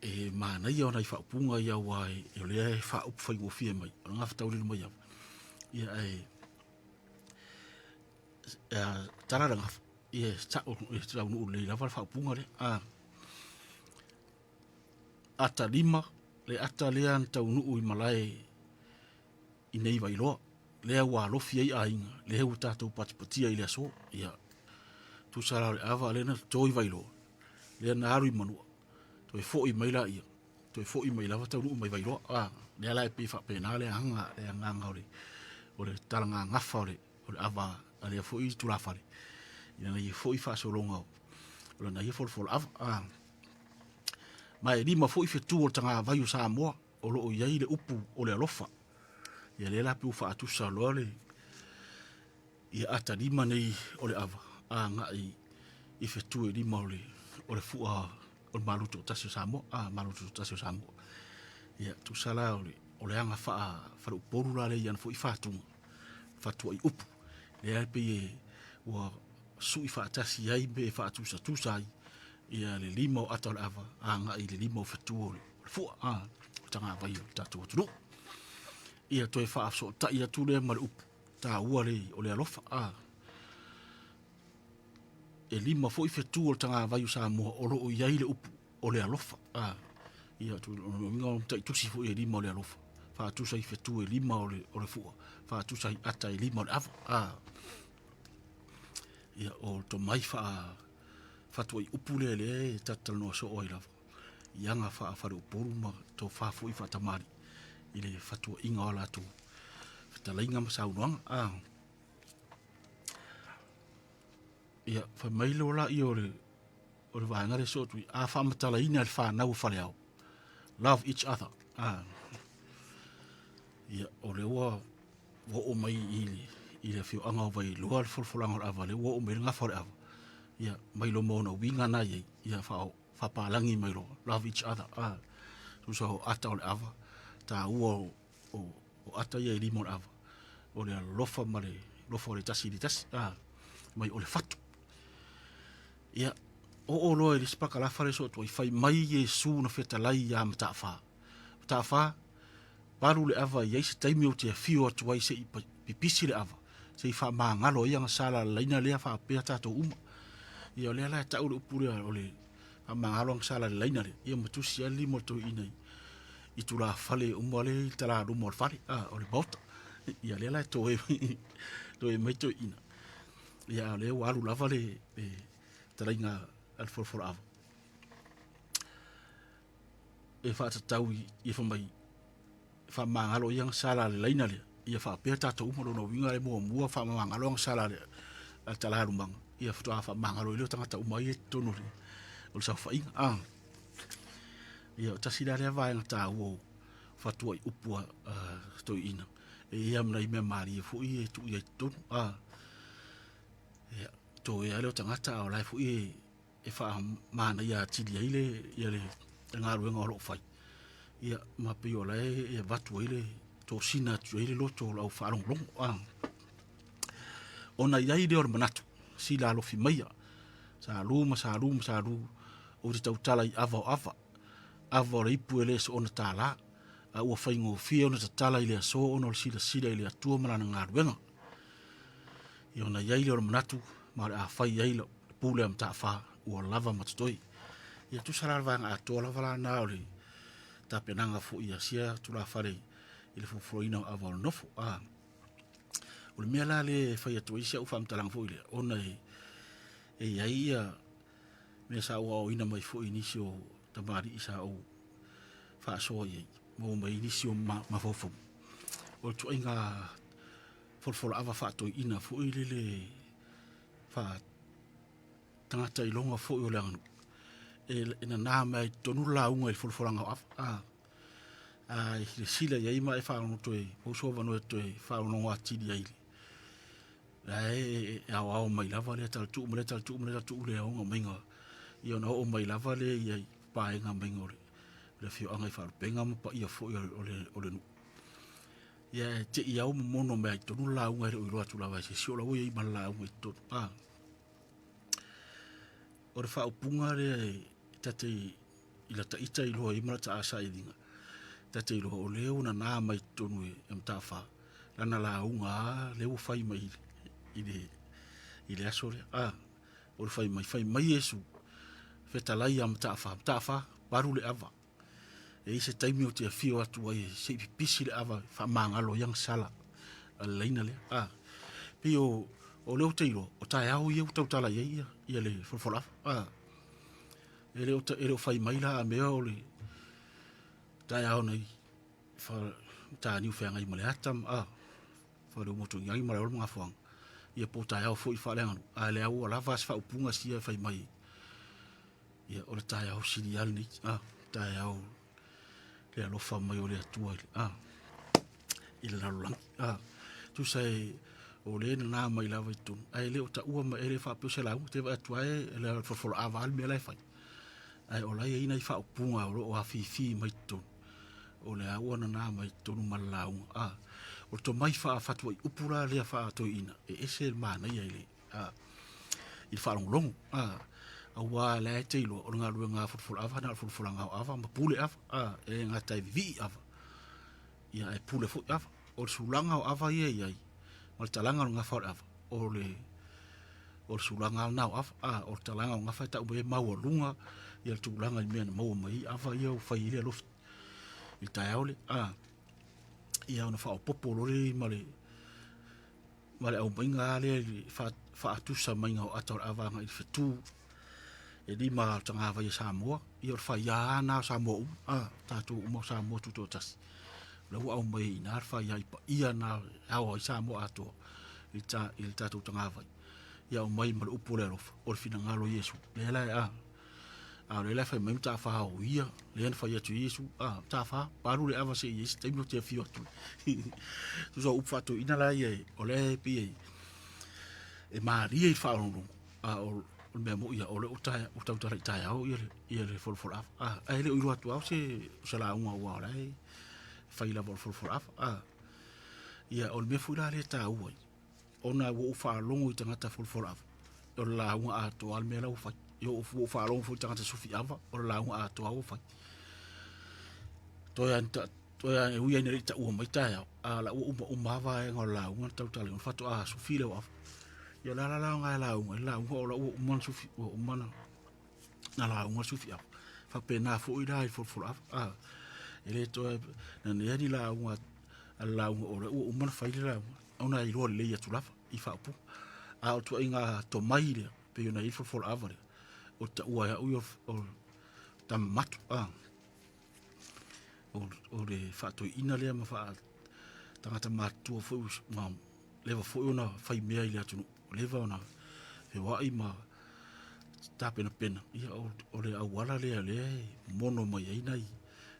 Speaker 2: e manaia ona i faaupuga ia aua o lea e faaupu faigofie mai, o le gafa taulilo mai ava. Ia ae tala le gafa, ia e sa'o e taunuu lelei lava le faaupuga lea. A ata lima le ata lea na taunuu i malae i nei Vailoa, lea ua alofi ai aiga, lea ua tatou patipatia i le aso. Ia tusa la o le ava lea na toto i Vailoa, lea na alu i Manua, toe foi mai laia, toe foi mai lava taunuu mai Vailoa. A lea la e pei faapena le agaga, le agaga o le talagagafa o le o le ava a lea foi tulafale i lana ia foi faasologa o lana ia folafola ava. A ma e lima foi fetu o le tagavai o Samoa o lo o i ai le upu o le alofa. Ia lea la pe ua faatusa loa le ia ata lima nei o le ava agai i fetu e lima o le o le fua o le Malo Tuutasi o Samoa, a Malo Tuutasi o Samoa. Ia tusa la o le o le aga faa faleupolu la lea i ana foi fatuga fatuai upu lea e pei e ua sui faatasi ai pe faatusatusa ai ia le lima o ata o le ava agai i le lima o fetu o le fua, a o tagavai o le tatou atunuu. Ia toe faafesootai atu lea ma le upu taua le o le alofa, a e lima foi fetu o le tagavai o Samoa o lo o i ai le upu o le alofa. A, ia, uiga o mataitusi foi e lima o le alofa, faatusa i fetu e lima o le, o le fua, faatusa i ata e lima o le ava. A, ia, o tomai faa fatuai upu lea lea e tatalanoa soo ai lava i aga faa-faleupolu ma tofa foi faatamali i le fatuaiga o a latou fetalaiga ma saunoaga. A, ia, fai mai loa laia o le o le vaega lea soo atu a faamatalaina le fanau o Faleao, love each other. A, ia, o lea ua oo mai i le, i le afioaga o Vailoa le folafolaga o le ava, lea ua oo mai le gafa o le ava, ia, mai loa ma ona uiga na i ai, ia, faapalagi mai loa, love each other. A, tusa o ata o le ava, taua o, o, o ata ia e lima o le ava, o le alofa ma le alofa o le tasi i le tasi, a, mai o le fatu. Ia, oo loa i le isi pakalafa lea soo atu ai, fai mai Iesu na fetalai iā Mataafa. Mataafa, palu le ava i ai se taimi ou te afio atu ai se i pipisi le ava, se i faamagalo ai agasala lalaina lea faapea tatou uma. Ia o lea la e tau le upu lea o le faamagalo agasala lalaina lea, ia ma tusi lava le lima o le toeaina i tulafale uma lea i le talaluma o le fale, a, o le maota. Ia lea la e toe toe mai toeaiina. Ia a o lea ua alu lava le fetalaiga a le folafolaava e faatatau i fai mai faamagalo ai agasala a le laina lea ia faapea tatou uma. Lona uiga e muamua faamagalo agasala a le talalumaga, ia faatoa faamagalo ai lea o tagata uma ia i totonu o le saofaiga. A ia o tasi la lea vaega taua o fatuai upu a toeaiina, e i ai lava ma nai mea malie foi e tuu i ai i totonu. A ia toea lea o tagata a o la e foi e faamanaia atili ai le galuega o lo o fai, ia ma pei o la e avatu ai le tosina atu ai le loto o le au faalogologo. Ona i ai lea o le manatu, sila alofi maia, Sa Lu ma Sa Lu ma Sa Lu, ou te tautala i ava o ava, ava o le ipu e le soona tālā, a ua faigofie ona tatala i le aso ona o le silasila i le Atua ma Lana galuega. Ia ona i ai lea o le manatu, ma o le a fai i ai le pule a Mataafa ua lava ma totoe. Ia tusa la le vaega atoa lava lena o le tapenaga foi a sia tulafale i le folafolaina o ava o le nofo. A o le mea la lea e fai atu ai si au faamatalaga foi lea, ona e i ai ia mea sa ou aoaoina mai foi i nisi o tamalii sa ou faasoa i ai, maua mai ai nisi o mafaufauga. O le ituaiga folafolaava faatoeaina foi lele faa-tagata iloga foi o le aganuu, e nana mai lava i totonu le lauga i le folafolaga o ava. A e silasila i ai ma e faalogo toe maua sou avanoa e toe faalogologo atili ai, la e aoao mai lava lea talatuu ma lea talatuu ma lea talatuu le aoga maiga, ia ona oo mai lava lea i paega maiga o le afioaga i Faalupega ma paia foi o le nuu. Ia e te i lava ua momono mai lava i totonu le lauga e le o iloa atu lava e se isi o la ua i ai ma le lauga i totonu. O le faaupuga lea ta te i lata ita iloa ai ma lata sailiga, ta te iloa o lea ua nana mai totonu e Mataafa lana lauga lava lea ua fai mai i le aso lea. A, o le fai mai, fai mai Iesu, fetalai ia Mataafa, Mataafa, palu le ava. E i ai se taimi ou te afio atu ai se i pipisi le ava e faamagalo ai agasala a le laina lea. A, pei o lea ou te iloa, o taeao ia ua tautala i ai ia le folafolaava. A, e le o fai mai la a mea o le taeao nei mataniu feagai ma le ata, a, Faleumotuiagi ma Malaeola ma Gafoaga, ia po o taeao foi faaleaganuu, a o lea ua lava a se faaupuga sia e fai mai, ia o le taeao sili lava lenei, a, taeao le alofa mai o le Atua a, i le lalolagi, a. Tusa e, o lea e nana mai lava i totonu, ae le o taua mai, e le faapea o se lauga, te vaai atu lava e le folafolaava lava le mea la e fai, ae o la e i ai nai faaupuga o lo o afifi mai totonu, o lea ua nana mai totonu ma le lauga, a. O le tomai faafatuaiupu la lea faa-toeaina, e ese le manaia i le i le faalogologo, a, aua o la e te iloa, o le galuega a folafolaava na o le folafolaga o ava ma pule ava, a, e le gata e vivii ava, ia ae pule foi ava. O le sulaga o ava ia e i ai, ma le talaga o le gafa o le ava, o le o le sulaga lena o ava, a, o le talaga o gafa e tau mai ai e maualuga ia le tulaga i mea na maua mai ai ava ia ua fai ai le alofi i le taeao lea, a, ia ona faaopoopo loa lea ma le ma le aumaiga lava lea i le faatusa maiga o ata o le ava agai i le fetu e lima o tagavai a Samoa, ia o le faia lava lena o Samoa uma, a, tatou uma o Samoa tutoatasi. O lea ua aumai ai i ina le faia i paia na e ao ai Samoa atoa i le tatou tagavai. Ia aumai ma le upu o le alofa, o le finagalo o Iesu. Lea la e a, A o lea la e fai mai Mataafa o ia, lea na fai atu i Iesu, a, Mataafa, palu le ava se i ai se taimi ou te afio atu. Tusa o upu faatoeaina la ia, o lea e pei e malie i le faalogologo, a o le mea moni ia, o lea ua tautala i taeao ia le folafolaava. A, ae le o iloa atu lava o se lauga aua o la e fai lava o le folafolaava. A, ia o le mea foi la lea e taua ai, ona ua ou faalogo i tagata folafolaava, o le lauga atoa le mea la ua fai. Ia ua ou faalogo foi i tagata sufi ava, o le lauga atoa ua fai. Toe lava toe lava e ui lava ina le i taua mai taeao, a o la ua umauma lava vaega o le lauga na tautala ai, faatoa sufi lea o ava. Ia o le ala la lena e lauga ai le lauga o la ua uma ona sufi, ua uma ona lauga le sufi ava. Faapena foi la i folafolaava, a, e le toe nanea ni lauga. A le lauga o lea ua uma ona fai le lauga, ona e iloa lelei atu lava i faaupuga. A o le tuaiga tomai lea, pei ona i ai le folafolaava lea, o le taua e au ia o tama matu, a. O le faatoeaina lea ma faa tagata matutua foi ma leva foi ona fai mea i le atunuu, ua leva ona feoai ma tapenapena, ia o le auala lea o lea e mono mai ai nai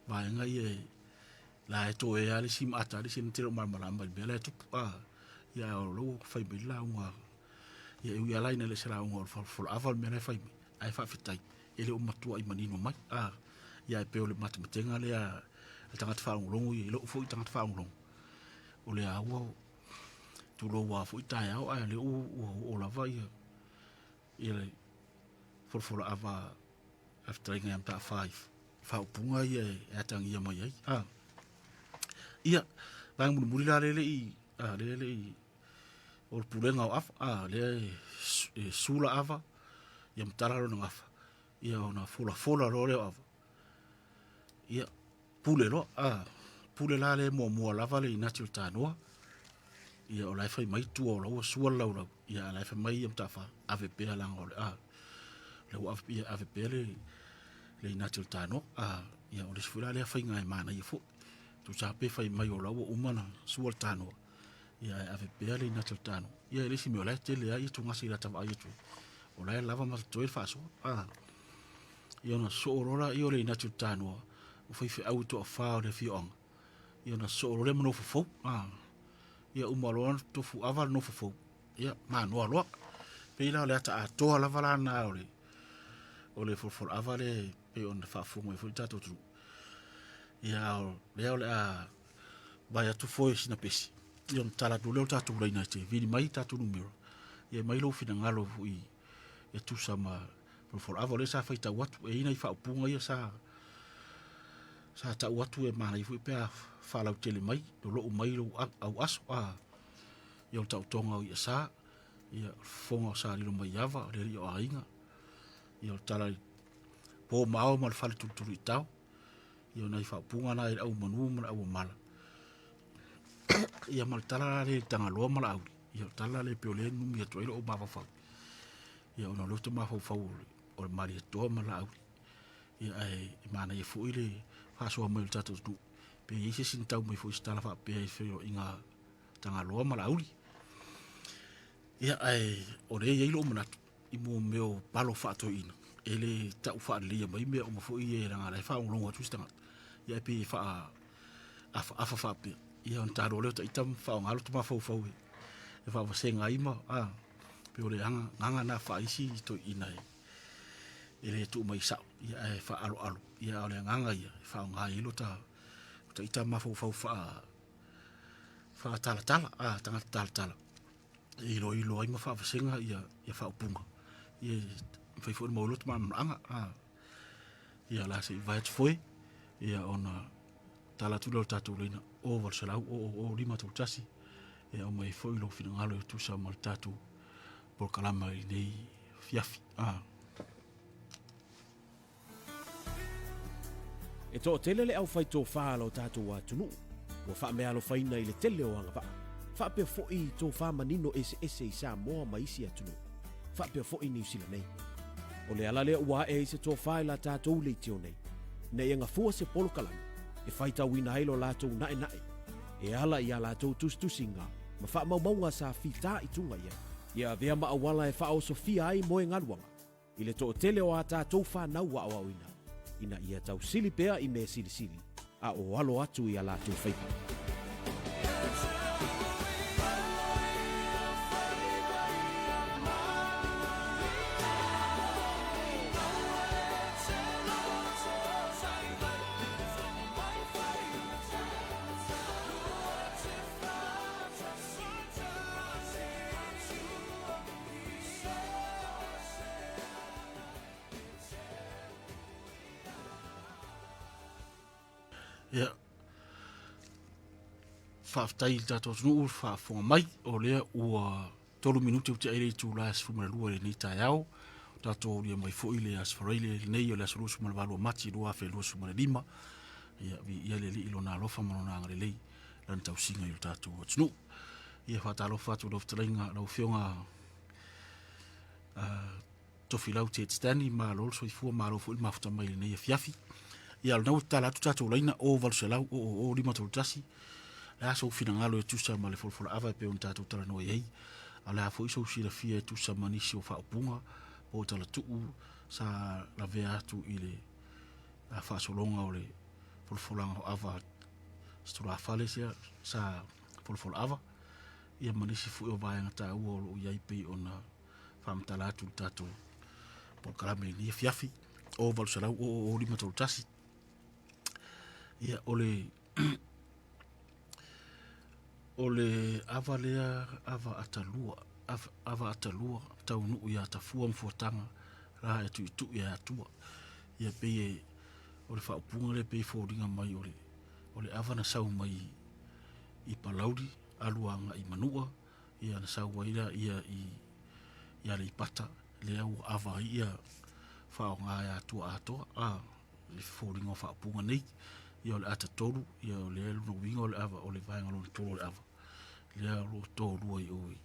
Speaker 2: vaega ia la e toea lava le isi ma ata lava le isi na te le o malamalama i le mea la e tupu. Ia a o la ua fai mai le lauga, ia e ui lava la ina e le o se lauga o le folafolaava le mea la e fai mai, ae faafetai e le o matuai manino mai. Ia ae pei o le matematega lea a le tagata faalogologo ia i lou foi tagata faalogologo, o lea ua tulou lava foi taeao ae o lea ua oo lava ia le folafolaava a le fetalaiga ia Mataafa i faaupuga ia e atagia mai ai. Ah. Ia, vaega mulimuli la lea le i ah, lea le i o le pulega o ava, ah, lea e sula ava, ia matala lona gafa, ia ona folafola loa lea o ava. Ia, pule loa, ah, pule la lea muamua lava le inati o le tanoa. Ia o la e fai mai tua o la ua sua le laulau, ia a la e fai mai ia Mataafa, ave pea leaga o le a. O lea ua ave, ia ave pea le le inati o le tanoa. Ah, ia o le isi foi la lea faiga e manaia foi. Tusa pe fai mai o la ua uma ona sua le tanoa, ia ae ave pea le inati o le tanoa. Ia e le isi mea o la e tele ai tugasi i lata vaai atu. O la e lava ma totoe le faasoa. Ah, ia ona soo loa lea o le inati o le tanoa, o faifeau e toafa o le afioaga. Ia ona soo loa lea ma nofo fou. Ah, ia uma loa ona tofu ava le nofo fou. Ia manoa loa. Pei la o le ata atoa lava la na o le o le folafolaava lea e pei ona faafofoga mai foi le tatou atunuu. Ia o lea o le a vae atu foe sina pesi. Ia ona tala atu lea o le tatou laina e te vili mai tatou numera. Ia mai lou finagalo foi e tusa ma folafolaava o lea sa faitau atu. E i ai nai faaupuga ia sa sa tau atu e manaia foi pe a faalautele mai, lolou mai lou auaso. A, ia o le taotoga o Iasa, ia o le fofoga o Salilo Maiava, o le alii o aiga, ia o le tala i po ma ao ma le fale tulutulu i tao, ia o nai faaupuga na i le au manu ma le au amala. Ia ma le tala la lea i le Tagaloa ma Laauli, ia o le tala lea pei o lea e numi atu ai lou mafaufau, ia ona o lea ou te mafaufau o le Malietoa ma Laauli. Ia ae manaia foi le faasoa mai o le tatou atunuu, pe i ai se isi na tau mai foi i se tala faapea i feoaiga Tagaloa ma Laauli. Ia ae o lea e i ai lou manatu i mo mea o palo faatoeaina, e le tau faaleleia mai mea uma foi ia leaga o la e faalogologo atu isi tagata. Ia ae pei e faaafaafa faapea, ia ona ta loa lea o ita ma faaaoga lota mafaufau e faavasega ai ma pei o le agaga lena faa-isi toeaiina e le tuu mai sao, ia ae faaaloalo. Ia a o le agaga ia e faaaoga ai lota ita mafaufau faatalatala, tagata talatala e iloilo ai ma faavasega ia faaupuga ia e mafai foi ona maua ai lota malamalamaaga. Ia o le a se i vae atu foe ia ona tala atu lea o le tatou laina o 800 000 531 e aumai ai foi lou finagalo e tusa ma le tatou polokalama i lenei afiafi.
Speaker 4: E toatele le aufai tofa a lo tatou atunuu ua faameaalofaina i le tele o agavaa, faapea foi i tofa manino eseese i Samoa ma isi atunuu, faapea foi Niu Sila nei. O le ala lea ua ae ai se tofa i la tatou leitio nei, ina ia gafua se polokalame e faitauina ai lo latou naenae e ala i a latou tusitusiga ma faamaumauga sa fitaituga i ai. Ia avea ma auala e faaosofia ai moegaluaga i le toatele o a tatou fanau aoaoina, ina ia tausili pea i mea silisili a o alo atu i a latou faiva.
Speaker 2: Ia, faafetai i le tatou atunuu le faafofoga mai, o lea ua 3 minute ua tea ai le itula e 12 i lenei taeao. O tatou aulia mai foi le Aso Faraile lenei o le aso 28 o Mati 2025. Ia, viia le Alii i lona alofa ma lona agalelei. lana tausiga i lo tatou atunuu. Ia faatalofa atu lau fetalaiga lau Afioga Tofilau Ted Stanley, malo le soifua, malo foi le mafuta mai i lenei afiafi. Ia o lena ua tatala atu tatou laina o 800 000 531. Le a sou finagalo e tusa ma le folafolaava e pei ona tatou talanoa i ai. A o le a foi sou silafia e tusa ma nisi o faaupuga po o talatuu sa lavea atu i le faasologa o le folafolaga o ava tulafale sia sa folafola ava ia ma nisi foi o vaega taua o lo o i ai pei ona faamatala atu i le tatou polokalame i lenei afiafi o 800 000 531. Ia o le o le ava lea ava atalua ava atalua taunuu ia Tafua ma Fuataga la e tuitui e Atua. Ia pei e o le faaupuga lea pei e foliga mai o le o le ava na sau mai i Palauli alu agai i Manua ia na sau ai lea ia i i Aleipata lea ua ava ai ia faaaoga e Atua atoa a le foliga o faaupuga nei. Ia o le ata tolu ia o lea lona uiga o le ava o le vaega lona tolu o le ava lea o lo o tolua i o i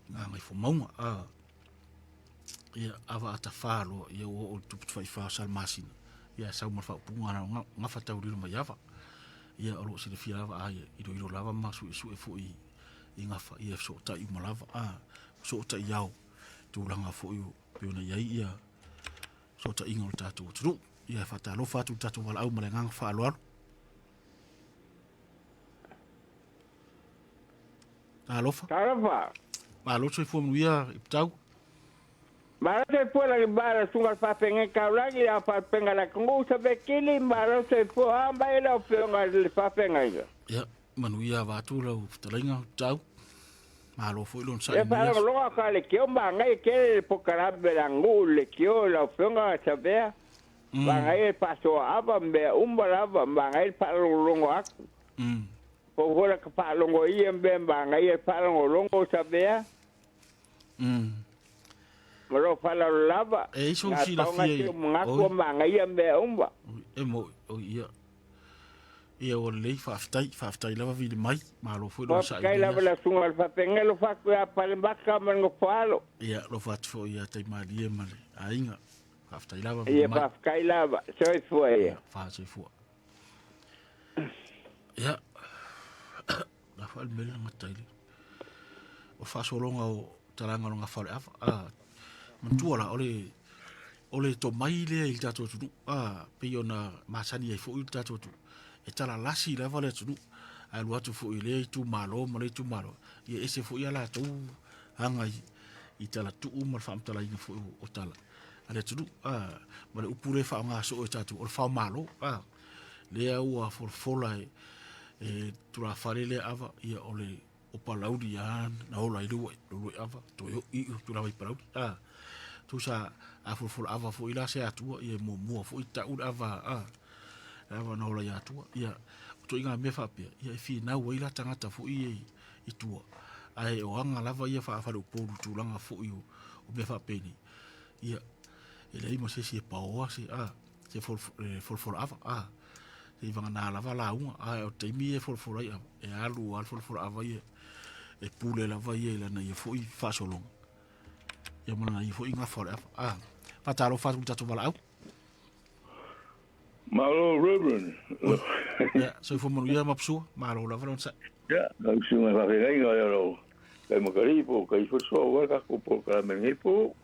Speaker 2: Gagaifomauga a ia ava ata whā loa ia ua oo i tupu tawhaiwhā o Salamasina ia sau ma le faaupuga na gafa taulilo mai ava ia o lo o silafia lava a ia iloilo lava ma suesue foi i gafa ia fesootai uma lava a fesootai ao tulaga foi o pei ona i ai ia fesootaiga o le tatou atunuu. Ia faatalofa atu i le tatou valaau ma le agaga faaaloalo. Talofa.
Speaker 5: Talofa.
Speaker 2: Malo le soifua manuia i Putau.
Speaker 5: Malo soifua lagi bala sunga le faafeagai taulagi le aofaalupega le atunuu Savekili malo soifua a mai lau afioga i le faafeagaiga.
Speaker 2: Ia, manuia vaatu lau fetalaiga Putau. Malo foi lona
Speaker 5: sai. Ia faalogologo ka le kio magai tele le polokalame le aganuu i le kio lau afioga Savea. Magai le faasoa ava mea uma lava magai le faalogologo atu. Po o la ka faalogo ia mea manaia le faalogologo Savea. Ma lou faaaloalo lava.
Speaker 2: E i sou silafia i.
Speaker 5: Manatu o manaia mea uma.
Speaker 2: E mo o ia. Ia ua lelei, faafetai, faafetai lava vili mai, malo foi lou saili.
Speaker 5: Faafetai lava la susuga i le faafeagaiga, alofa atu ia Palemaka ma le Nofoalo.
Speaker 2: Ia, alofa atu foi ia Taimalie ma le aiga. Faafetai lava
Speaker 5: vili mai. Ia, faafetai lava. Soifua ia.
Speaker 2: Ia, soifua. Ia, la foi le mele na gata i le o faasologa o talaga o le gafa o le ava. Ah, manatua la, o le, o le tomai lea i le tatou atunuu, ah, pei ona masani ai foi le tatou atunuu, e talalasi lava le atunuu, ae alu atu foi i lea itumalo ma lea itumalo, ia ese foi a latou aga i, i talatuu ma le faamatalaina foi o, o tala a le atunuu, ah, ma le upu lea e faaaoga soo e tatou, o le faomalo, ah, lea ua folafola e, e tulafale lea ava, ia o le o Palauli a na ola ai le ua le ava toe o i tulaga i Palauli a tusa a folafola ava foi la se atua ia muamua foi tau le ava a le ava na ola i atua ia o toiga mea faapea ia e finau ai la tagata foi i, i tua ae o aga lava ia faafaleupolu tulaga foi o, o mea faapenei ia e leai ma se isi e paoa se a se folafola ava a se i vagana lava lauga a o taimi e folafola ai ava e alu a le folafola ava ia e pule lava ia i lana ia foi faasologa ia ma lana ia foi gafa o le ava a faatalofa atu i le tatou valaau.
Speaker 3: Malo Reverend.
Speaker 2: Ia, soifua manuia Mapusua, malo lava lona sai.
Speaker 3: Ia, lau susuga i faafeagaiga o lau kai makali po o kai falesoa aua le tatou polokalame i lenei po.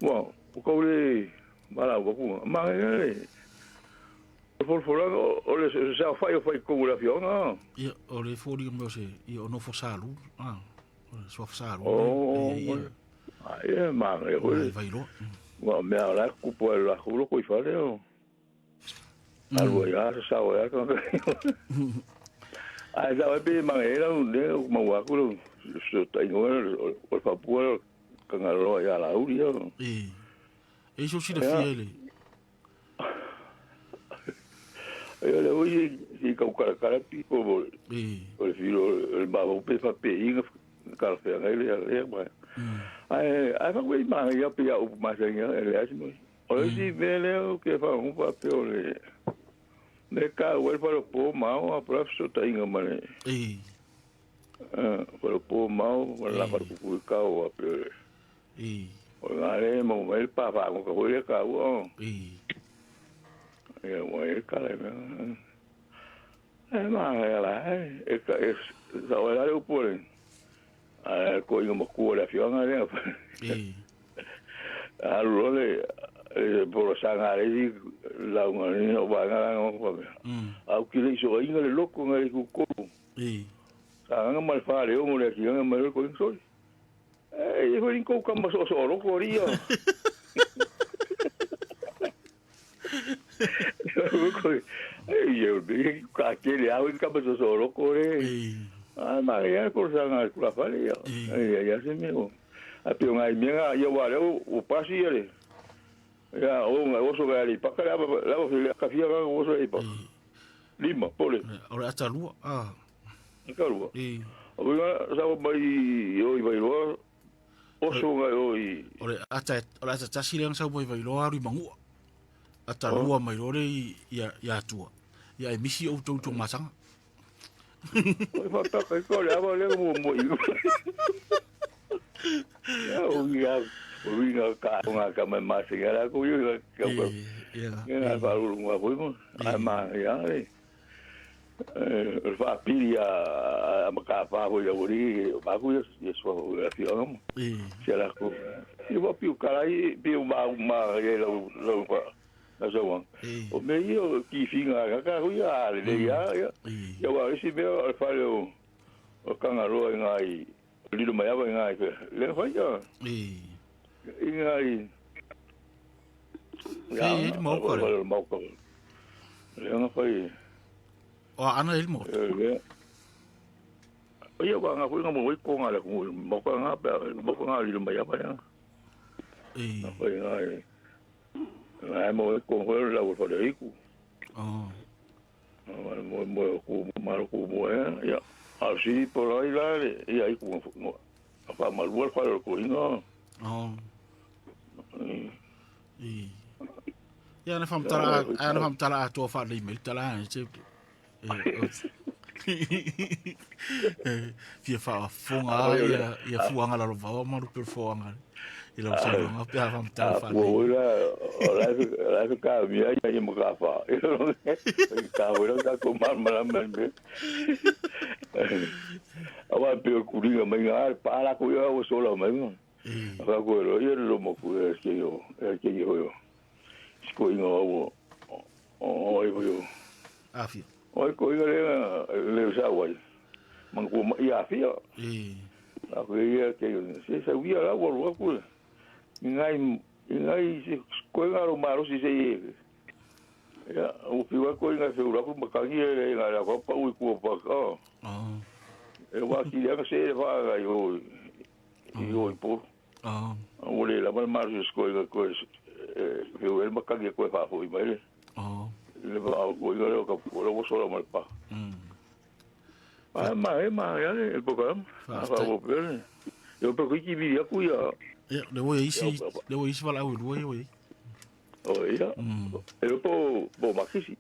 Speaker 3: Ua, ua kau le valaau atu, manaia le folafolaga o le saofai o fai i totonu o le afioaga.
Speaker 2: Ia, o le foliga mai o se, ia, o nofo Salu, a, o le suafa Salu.
Speaker 3: Oh, ia, ia, manaia foi.
Speaker 2: Ai, Vailoa.
Speaker 3: Ua, o mea o la e tutupu ai le latou lotoifale o. Alu ai lava sasao ai lava tagata. Ae sao ai pe manaia ai lau lea ua maua atu lau fesootaiga o le faapua lea o Tagaloa ia Laauli.
Speaker 2: E, e iso silafia i le.
Speaker 3: Ia lea foi se i tautalatala pito o le filo o le mafaufau pe faapeiga talafeagai lea lea ma. Ae ae faapea i manaia pei a upu masani e leai se mea. O le isi mea lea ou te faalogo faapea o le. Me ka ua fale po mau a professor ta inga male.
Speaker 2: E.
Speaker 3: Fale po mau la fale ku ka o pe.
Speaker 2: E.
Speaker 3: O ngare mo mai pa pa ko ko le ka o.
Speaker 2: E.
Speaker 3: E o e ka le. E ma la e ka e sa o la le pole. A ko inga mo ku le fionga le.
Speaker 2: E.
Speaker 3: A lo le polo sanga le la unga ni o ba nga nga ko. Au ki le so inga le loko nga le ku ko.
Speaker 2: E.
Speaker 3: Sa nga mal fa le o mo le ki nga mal ko so. E ko ni ko ka ma so so loko ri yo. Ko e yo be ka ke le au ka ma so so loko re.
Speaker 2: E.
Speaker 3: A ma ya ko sanga ku la fa le yo. E ya se me o. A pe ngai me nga yo wa le o pasi le. Ya o nga o so ga le pa ka la la la ka fia ga o so e pa. Lima pole.
Speaker 2: O le atalua. Ah.
Speaker 3: Ka lua.
Speaker 2: E.
Speaker 3: O nga sa mai o i vai loa. O so nga o i.
Speaker 2: O le ata o le ata tasi le sa mai vai loa ri mangua. Atalua mai lore i ia atua. Ia e misi o tau tau masanga.
Speaker 3: O fa ta ka ko le ava le mo mo i. Ya o ya o nga ka nga ka mai ma se ga ko yo ka ko.
Speaker 2: Ia.
Speaker 3: Nga fa ru nga ko mo. A ma ya le. E fa pili a ma ka fa ho ya uri ba ko yo so ya fi o.
Speaker 2: E.
Speaker 3: Se la ko. I wa pi ka i pi ma ma ye lo lo pa. Na so wa. O me io ki finga ka ka ho ya le ya ya. Ya wa si me o fa le o ka nga ro nga i lilo mai ava nga i le fa ya.
Speaker 2: E.
Speaker 3: I nga i.
Speaker 2: E mo ko
Speaker 3: le. Mo ko. Le nga fa i.
Speaker 2: O ana il mo.
Speaker 3: Le. O ia wa nga ko nga mo ko nga le ko mo ko nga pa mo ko nga lilo mai ava ya.
Speaker 2: E.
Speaker 3: Fa nga i. Ai mo ko ko la o fa le ku.
Speaker 2: Oh.
Speaker 3: Mo mo ko ma ko mo ya. A si por aí la e aí com a fa malua fa ko inga.
Speaker 2: Oh. E. Ia na fam tala a na fam tala a tua fa le mail tala e. Fia fa fonga ia ia fuanga la lova ma lu per fonga. I la sa nga pe fam tala fa.
Speaker 3: O la la la ka mi ai ai mo ka fa. Ka o la ka ko ma ma ma me. A wa pe ku ringa mai nga pa la ko yo o sola mai. A ko ro yo lo mo ku e ke yo e ke yo. Ko inga o o o yo.
Speaker 2: A fia.
Speaker 3: O ko inga le le sa wa. Man ko ia fia.
Speaker 2: E.
Speaker 3: A ko ia ke se sa wia la wa ku. Ngai ngai se ko inga ro maro si se. Ya o fi wa ko inga se ura ku makangi e nga la ko pa u ku pa ka.
Speaker 2: Oh.
Speaker 3: E wa ki le se le fa ga yo. Yo po.
Speaker 2: Oh.
Speaker 3: O le la mal maro se ko inga ko e o el makangi ko fa ho i mai.
Speaker 2: Oh.
Speaker 3: Le va ko inga le ka ko lo so la mal pa. Ah ma e ma ya el poco. Ah fa bo pe. Yo pe ko ki vi ya ku ya.
Speaker 2: Ia le wo isi le wo isi vala o lu o.
Speaker 3: O ia. E po po makisi.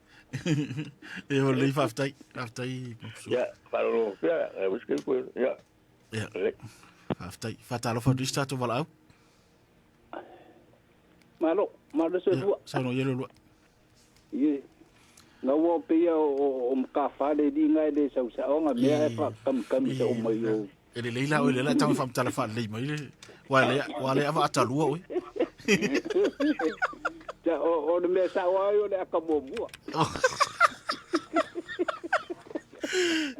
Speaker 2: E o le fa ftai ftai.
Speaker 3: Ya, para lo ya, e busque ko ya.
Speaker 2: Ya. Fa ftai fa talo fa dista to vala.
Speaker 6: Malo, malo se lua.
Speaker 2: Sa no yelo lua.
Speaker 6: Ye. Na wo pe ia o ka fa le di ngai le sa sa onga me e fa kam kam sa o mai o.
Speaker 2: E le leila o le la tau fa tala fa le mai le. Wa le wa le ava atalua o.
Speaker 6: Ja o o me sa wa yo le ka mo mua.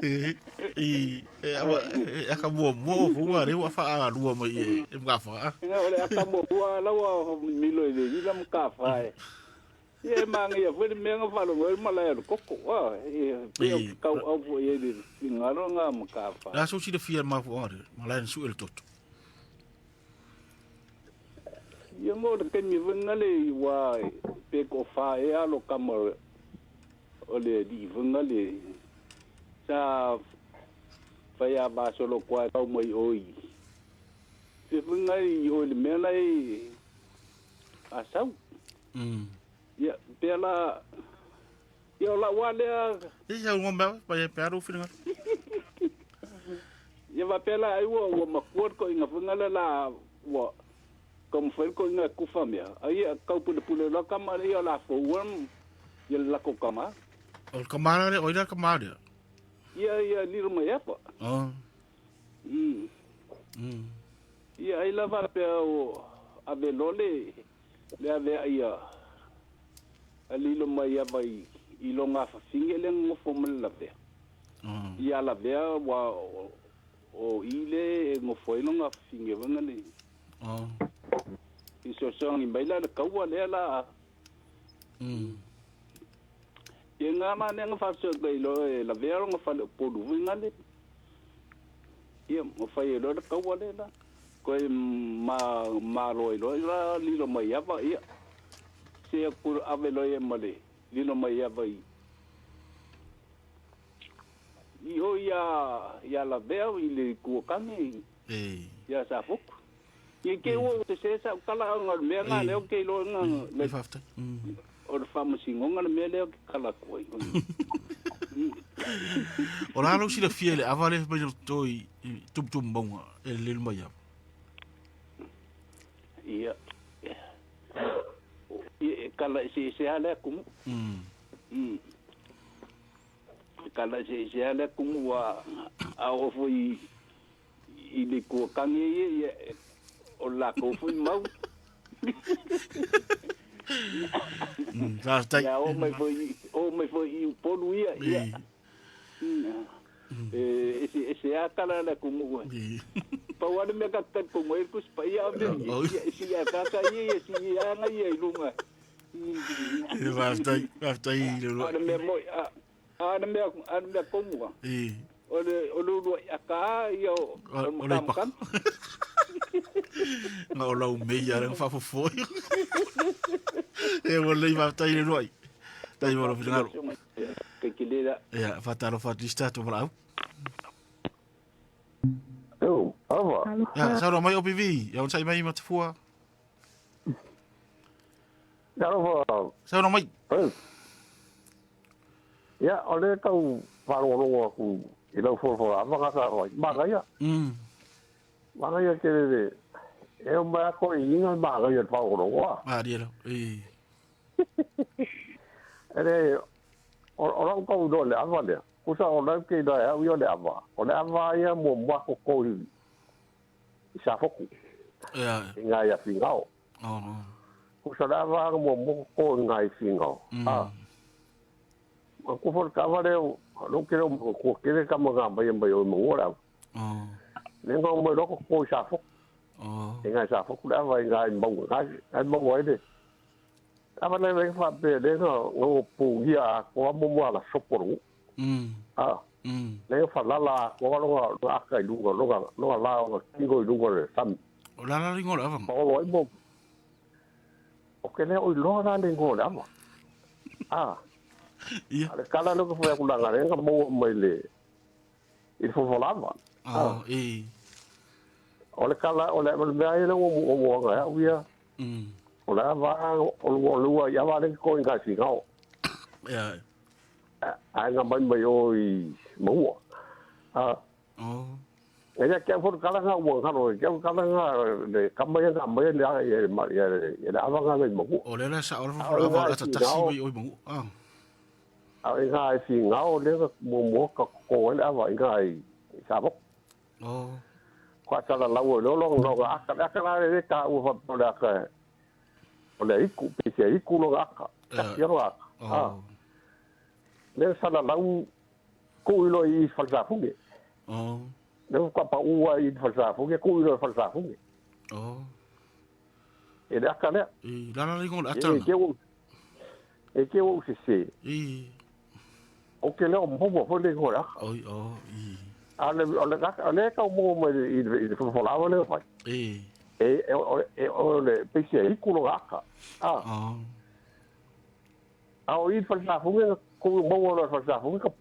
Speaker 2: E e ava e ka mo mo fu re wa fa lua mai e mga fa.
Speaker 6: Nga o le ka mo mua la wa milo le ni la ka fa. Ye manga ia foi me nga falo ngoi mala ya koko wa e pe ka au fo ye ni ngaro nga maka fa.
Speaker 2: La so si de fia ma fo ore mala en su el toto.
Speaker 6: Ye mo de ken mi venga le wa pe ko fa e alo kama o le di venga le sa fa ya ba solo kwa ka mo oi. Se venga i o le mela e asau.
Speaker 2: Mm.
Speaker 6: Ya pela Ia o lau lava lea.
Speaker 2: E sau ngombe pa e pe aru finga.
Speaker 6: Ia faapea la ai ua ua makua le toʻiga foi le la ua taumafai le toʻiga e kufa mea. Ai ia tau pulepule loa tama ia o le a foua ia le latou tama.
Speaker 2: O le tama la lea, o ai la le tama lea?
Speaker 6: Ia ia lilo mai apa.
Speaker 2: Oh.
Speaker 6: Ia ai la faapea o ave loa le le aveaʻi a a lilo mai ava i i lona afafine lea na nofo ma le lavea. Ia lavea ua o i le e nofo ai lona afafine foi le i fesoasoani mai la le kaua lea la. Ia ngā mā nea nga whaasoa i loa e lavea longa whale o polu foi ngale. Ia, ma whai e loa le kaua le la. Koe ma, ma loa i loa la lilo mai ava, ia. Se aku ave loa ia ma le lilo mai ava i. I o ia, ia lavea i le kuakange i. Ia sa foku. Ia ke ua o te se sa kala au ngā mea ngā leo ke iloa ngā
Speaker 2: le whaftai.
Speaker 6: O le whamasingonga le mea leo ke kala kua.
Speaker 2: O la lau sila fia le ava le mai to i tum tum maunga e le mai ava.
Speaker 6: Ia. Ia kala se se ale kumu. Kala se se ale kumu wa a ofo i i le kuakangi ia ia o la ko foi mau.
Speaker 2: Faafetai.
Speaker 6: Ia o mai foi o mai foi i Upolu ia ia. E se se a kala le kumu. Pau ale mea ka ka kumu e kus pa ia me ia si ia ka ka ia si ia nga ia i lunga.
Speaker 2: Faafetai, faafetai le
Speaker 6: Ale mea moi a ale mea kumu. O le o le a ka ia o
Speaker 2: O le pa. Nga o lau mei ia nga whaafofo. E o lei faafetai le ruai. Tai mo lo finagalo.
Speaker 6: Ke ke le la.
Speaker 2: Ia, whataro whatista tō wala au.
Speaker 7: Eu, ava.
Speaker 2: Ia, sauro mai OPV. Ia, on mai matafua.
Speaker 7: Alofa.
Speaker 2: Sauro mai.
Speaker 7: Ia, o le tau whaalogologo aku i lau folafola ava ka wai. Magaia. Magaia ke le e o mai ako i inga magaia te whaalogologo.
Speaker 2: Ah, rielo. E.
Speaker 7: Ere, o lau kau no le ava lea. Kusa o lau ke ina e au ia le ava. O le ava ia mua mua koko i Safoku.
Speaker 2: Ia.
Speaker 7: I ngā ia whingao.
Speaker 2: Oh.
Speaker 7: Kusa le ava mua mua koko i ngā i whingao. Ah. Ma ku fo ka vale o lo ke lo ko ke ka ma mai mai o mo ora.
Speaker 2: Oh.
Speaker 7: Le ngo mo lo ko sa fo.
Speaker 2: Oh.
Speaker 7: E ngai sa fo ku la vai ngai mo ngai ai mo ai de. Ava le le fa pe le no ngo pu ia ko mo mo ala soporo. Ah. Le fa la la ko lo lo aka i luga lo lo la o kingo i luga le sam.
Speaker 2: O la la ringo la ava.
Speaker 7: O lo mo. O ke le o lo la le ngo la ava. Ah.
Speaker 2: Ia.
Speaker 7: Ale kala lo ko foi ku langa renga mo mai le i fo lava.
Speaker 2: Ah, e.
Speaker 7: O le kala o le mea ia le o mo nga ia. O la va o lo lo ia va le ko inga si ngao.
Speaker 2: Ia.
Speaker 7: Ai nga mai mai o i mo. Ah.
Speaker 2: Oh.
Speaker 7: E ia ke fo kala nga o nga ro ke kala nga le kama ia nga mai le ia ia le ava nga le mo.
Speaker 2: O le la sa o le fo lava la tasi mai o mo. Ah.
Speaker 7: A i ngā i whingao le mo mo ka ko ele ava i ngā i sabo.
Speaker 2: Oh.
Speaker 7: Kwa tala lau lo lo lo aka aka la le ka u fa le aka. O le iku pe se iku lo aka. Ka lo aka.
Speaker 2: Oh.
Speaker 7: Le sala lau ku ilo i falsafunge.
Speaker 2: Oh.
Speaker 7: Le ka pa ua i falsafunge ku ilo i falsafunge.
Speaker 2: Oh.
Speaker 7: E le aka le.
Speaker 2: E la la ringo ata.
Speaker 7: E ke o se se.
Speaker 2: E
Speaker 7: O ke leo mo fo le ngora.
Speaker 2: Oi o i.
Speaker 7: Ale ale ale ka mo mo i i fo la le fa.
Speaker 2: E.
Speaker 7: E e o le pese i kulo aka. Ah.
Speaker 2: Oh.
Speaker 7: A o i fa sa funge ko mo lo fa sa funge ka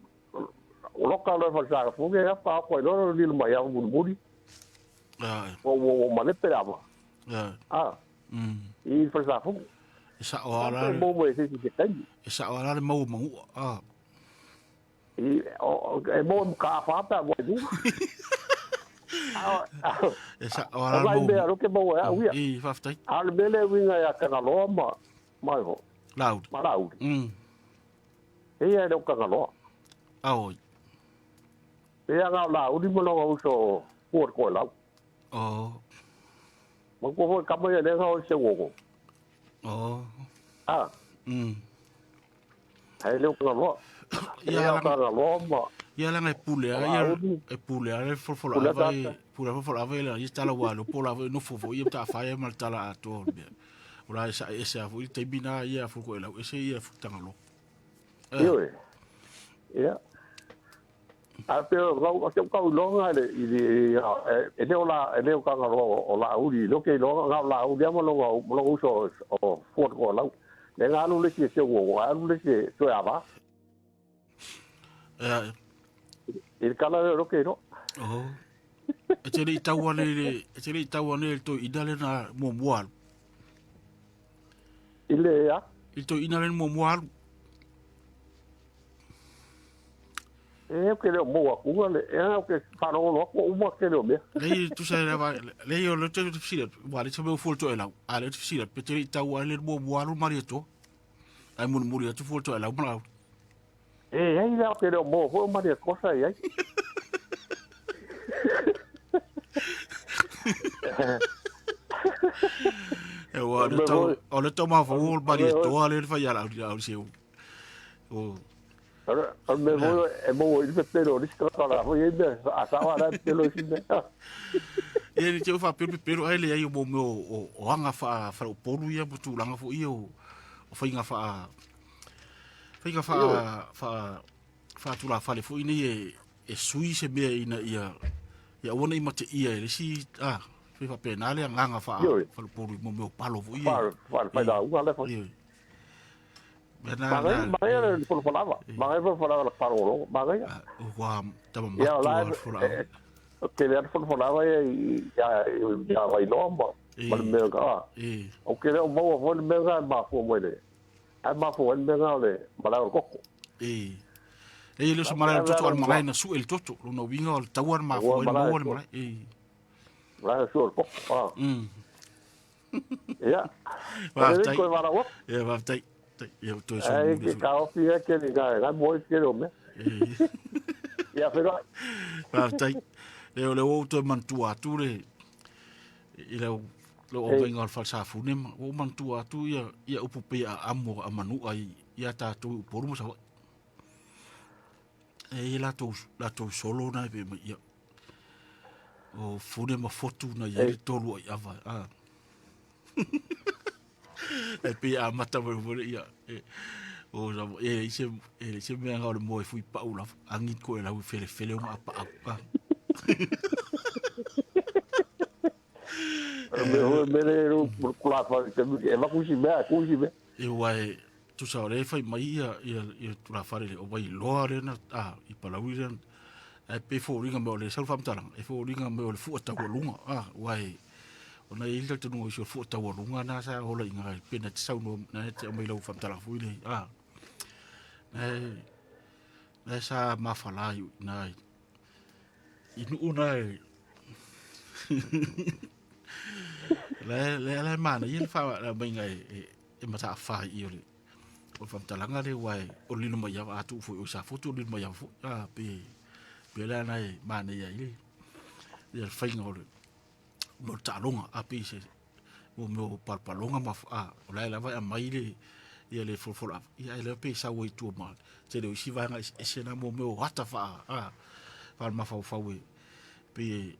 Speaker 7: o lo ka lo fa sa funge ya pa ko lo li ma ya mo muri.
Speaker 2: Ah.
Speaker 7: O o ma le perava.
Speaker 2: Ah.
Speaker 7: Ah. I fa sa funge.
Speaker 2: E sa'o a la
Speaker 7: e maua mai e se isi i se taimi.
Speaker 2: E sa'o a la le mau o Manu'a, a.
Speaker 7: I, o, e maua i Mataafa pe a maua i luga.
Speaker 2: E sa'o a la le mau. O
Speaker 7: mea ke maua e au ia.
Speaker 2: I, faafetai.
Speaker 7: A o le mea lea e uiga ia Tagaloa ma, ma,
Speaker 2: Laauli.
Speaker 7: Ma Laauli. E ia e le o Tagaloa.
Speaker 2: A oi.
Speaker 7: E ia na o Laauli ma lona uso o Pua le Koelau.
Speaker 2: Oh.
Speaker 7: Manatua foi kama ia lea na o i Seuogo.
Speaker 2: Oh.
Speaker 7: A. Ae le o Tagaloa.
Speaker 2: Ia
Speaker 7: Ia o Tagaloa ma.
Speaker 2: Ia langa e pule a ia e pule a le folofola ava e pule a folofola ava ia tala wa lo pola ava no fofo ia ta fa ma tala atoa o mea. O la sa ese a foi taimi na ia fu ko lau ese ia fu Tagaloa.
Speaker 7: Ioe. Ia. A pe o kau o kau longa le i le e le o la e le o Tagaloa o Laauli lo ke longa ngau Laauli ama longa longa uso o Fort ko lau. Le nga alu le si se wo alu le si so ava.
Speaker 2: Ia.
Speaker 7: I le kala le lo ke no.
Speaker 2: Oh. E te le i tau ane le e te le i tau ane le toi ina le na muamua alu.
Speaker 7: I le a?
Speaker 2: I le toi ina le muamua alu.
Speaker 7: E ke leo maua atu le e au ke whalongolo atu uma ke leo mea.
Speaker 2: Lei tusa e lava lei o le te fisila wa le te meu fuol to e lau. A le te fisila pe te le i tau ane le muamua alu mari atoa. Ai mulimuli atu fuol to e lau ma lau.
Speaker 7: E ai lea ke leo maua foi o Maria Kosa e ai.
Speaker 2: E ua le tau o le tau mafaufau o le Maria Toa le fai ia lau lau seu. O
Speaker 7: O me mo e mo i le pepelo o lisi tagata la foi e mea a sao ala pepelo i si mea.
Speaker 2: Ia ni te wha pelu pelu ai le ai o mo mea o anga wha wha upolu ia mo tūlanga fo ia o whainga wha whainga wha wha wha tūla whale fo ina e e sui se mea ina ia ia aua nei mate ia e le si a whai wha pēnā le anganga wha wha upolu mo mea o palo fo ia.
Speaker 7: Wha wha wha la ua le fo.
Speaker 2: Mena
Speaker 7: Magai magai le folafola magai folafola la parolo magai.
Speaker 2: Ua tama matua le fola.
Speaker 7: Ke le folafola ia ia ia vai loa ma ma le mea ka. O ke le o maua foi le mea ka mafua mai le. Ai mafua le mea ka le malae o le koko.
Speaker 2: E. E le so malae o le toto al malae na su el toto. Lona uiga o le taua le mafua ai maua le malae. E.
Speaker 7: Malae su o le koko. Ia.
Speaker 2: Faafetai. Ia faafetai. Ia toe so
Speaker 7: Ai ke ka ofi e ke ni ka ga mo ke ro me. Ia whenua.
Speaker 2: Faafetai. Le o le ou toe manatua atu le i le le o venga o le falesafune ma ua ou manatua atu ia ia upu pei a amo a manua i ia tatou i Upolu ma Savaii. E i latou latou solo na e pe mai ia o fune ma fotu na ia le tolu ai ava a. E pei a mata mai foi ia e o sa e se e se mea ngau le moe fui pau lava angi ko e lau fele fele o pa au a.
Speaker 7: Me ho me le ru kula fa te e va kusi mea kusi mea.
Speaker 2: E wai tusa o le fai mai ia ia ia tula fare le o vai loa le na a i palaui le ai pe fo ringa me o le sau whamtaranga e fo ringa me o le fua tau lunga a wai ona e ila tonu o isi o fua tau lunga na sa hola inga pe na te sau no na te mai lau whamtaranga fui le a na na sa mawhala i na i nuu na e le le le mana ia le fa la mainga e e mata fa i o le o whamtalanga le wai o lilo mai ia atu fo o sa fotu o lilo mai ia fo a pe pe la na e mana ia i le ia le whainga o le mo le taaloga a pe se mo mea o palopaloga ma a o la e lava e aumai le ia le folafolaava ia ae lea pe sau ai i tua ma tele o isi vaega eseese na mo mea o ata faa a faale-mafaufau e pei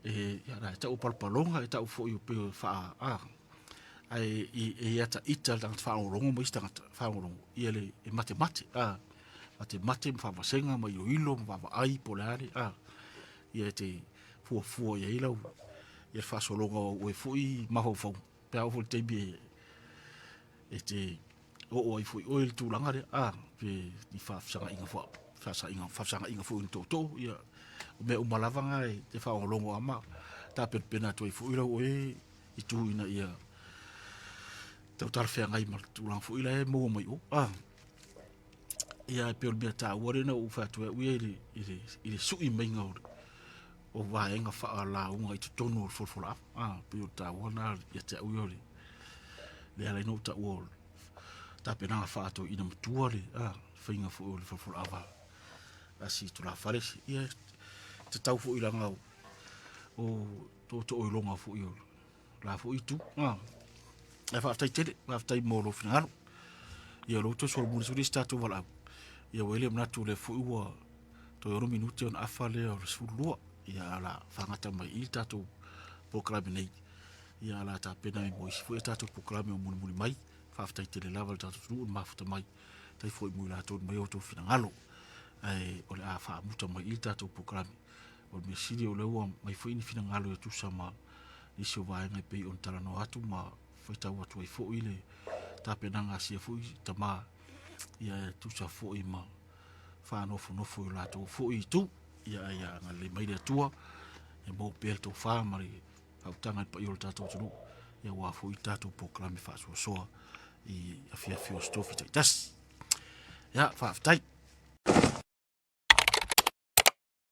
Speaker 2: e ia la e tau o palopaloga e tau foi o pe faa a ae i e ia ta ita le tagata faalogologo ma isi tagata faalogologo ia le e matemate a matemate ma faavasega ma iloilo ma vaavaai po o le a le a ia e te fuafua i ai lau ia le faasologa o oe foi mafaufau pe a oo foi i le taimi e e te oo ai foi oe i le tulaga lea a pe i faafesagaiga foi faafesagaiga faafesagaiga foi i ni tootoo ia o mea uma lava na e te faalogologo lava ma tapenapena atu ai foi lau oe i tu ina ia. tau talafeagai ma le tulaga foi la e maua mai o. Ah. Ia e pei o le mea taua lea na ou fai atu ai au ia i le, i le, i le sui maiga o, o vaega faalauga i totonu o le folafolaava. Ah, pei o le taua lena ia te au ia o le, le ala ai na ou taua o le tapenaga faatoeaina matua le ah, faiga foi o le folafolaava a si tulafale. Ia tatau foi laga o, o tootooiloga foi o la foi itu. Ah. Ae faafetai tele, faafetai mo lou finagalo. Ia lou toe solomuli suli se tatou valaau. Ia ua i le manatu le foi ua toe 6 minute ona afa lea o le 12. Ia ala fagata mai i le tatou polokalame nei. Ia ala tapena ai mo isi foi a tatou polokalame o mulimuli mai. Faafetai tele lava le tatou atunuu le mafuta mai. Tai foi mo i latou mai o outou finagalo. Ae o le a faamuta mai i le tatou polokalame. O le mea sili o lea ua mai foi ni finagalo e tusa ma nisi o vaega e pei ona talanoa atu ma faitau atu ai foi le tapenaga a sia foi tama ia e tusa foi ma faanofonofo i o latou foi itu. Ia ai a agalelei mai le Atua e maua pea le tofa ma le faautaga i le paia o le tatou atunuu ia aua foi le tatou polokalame faasoasoa i afiafi o aso Tofi taitasi. Ia, faafetai.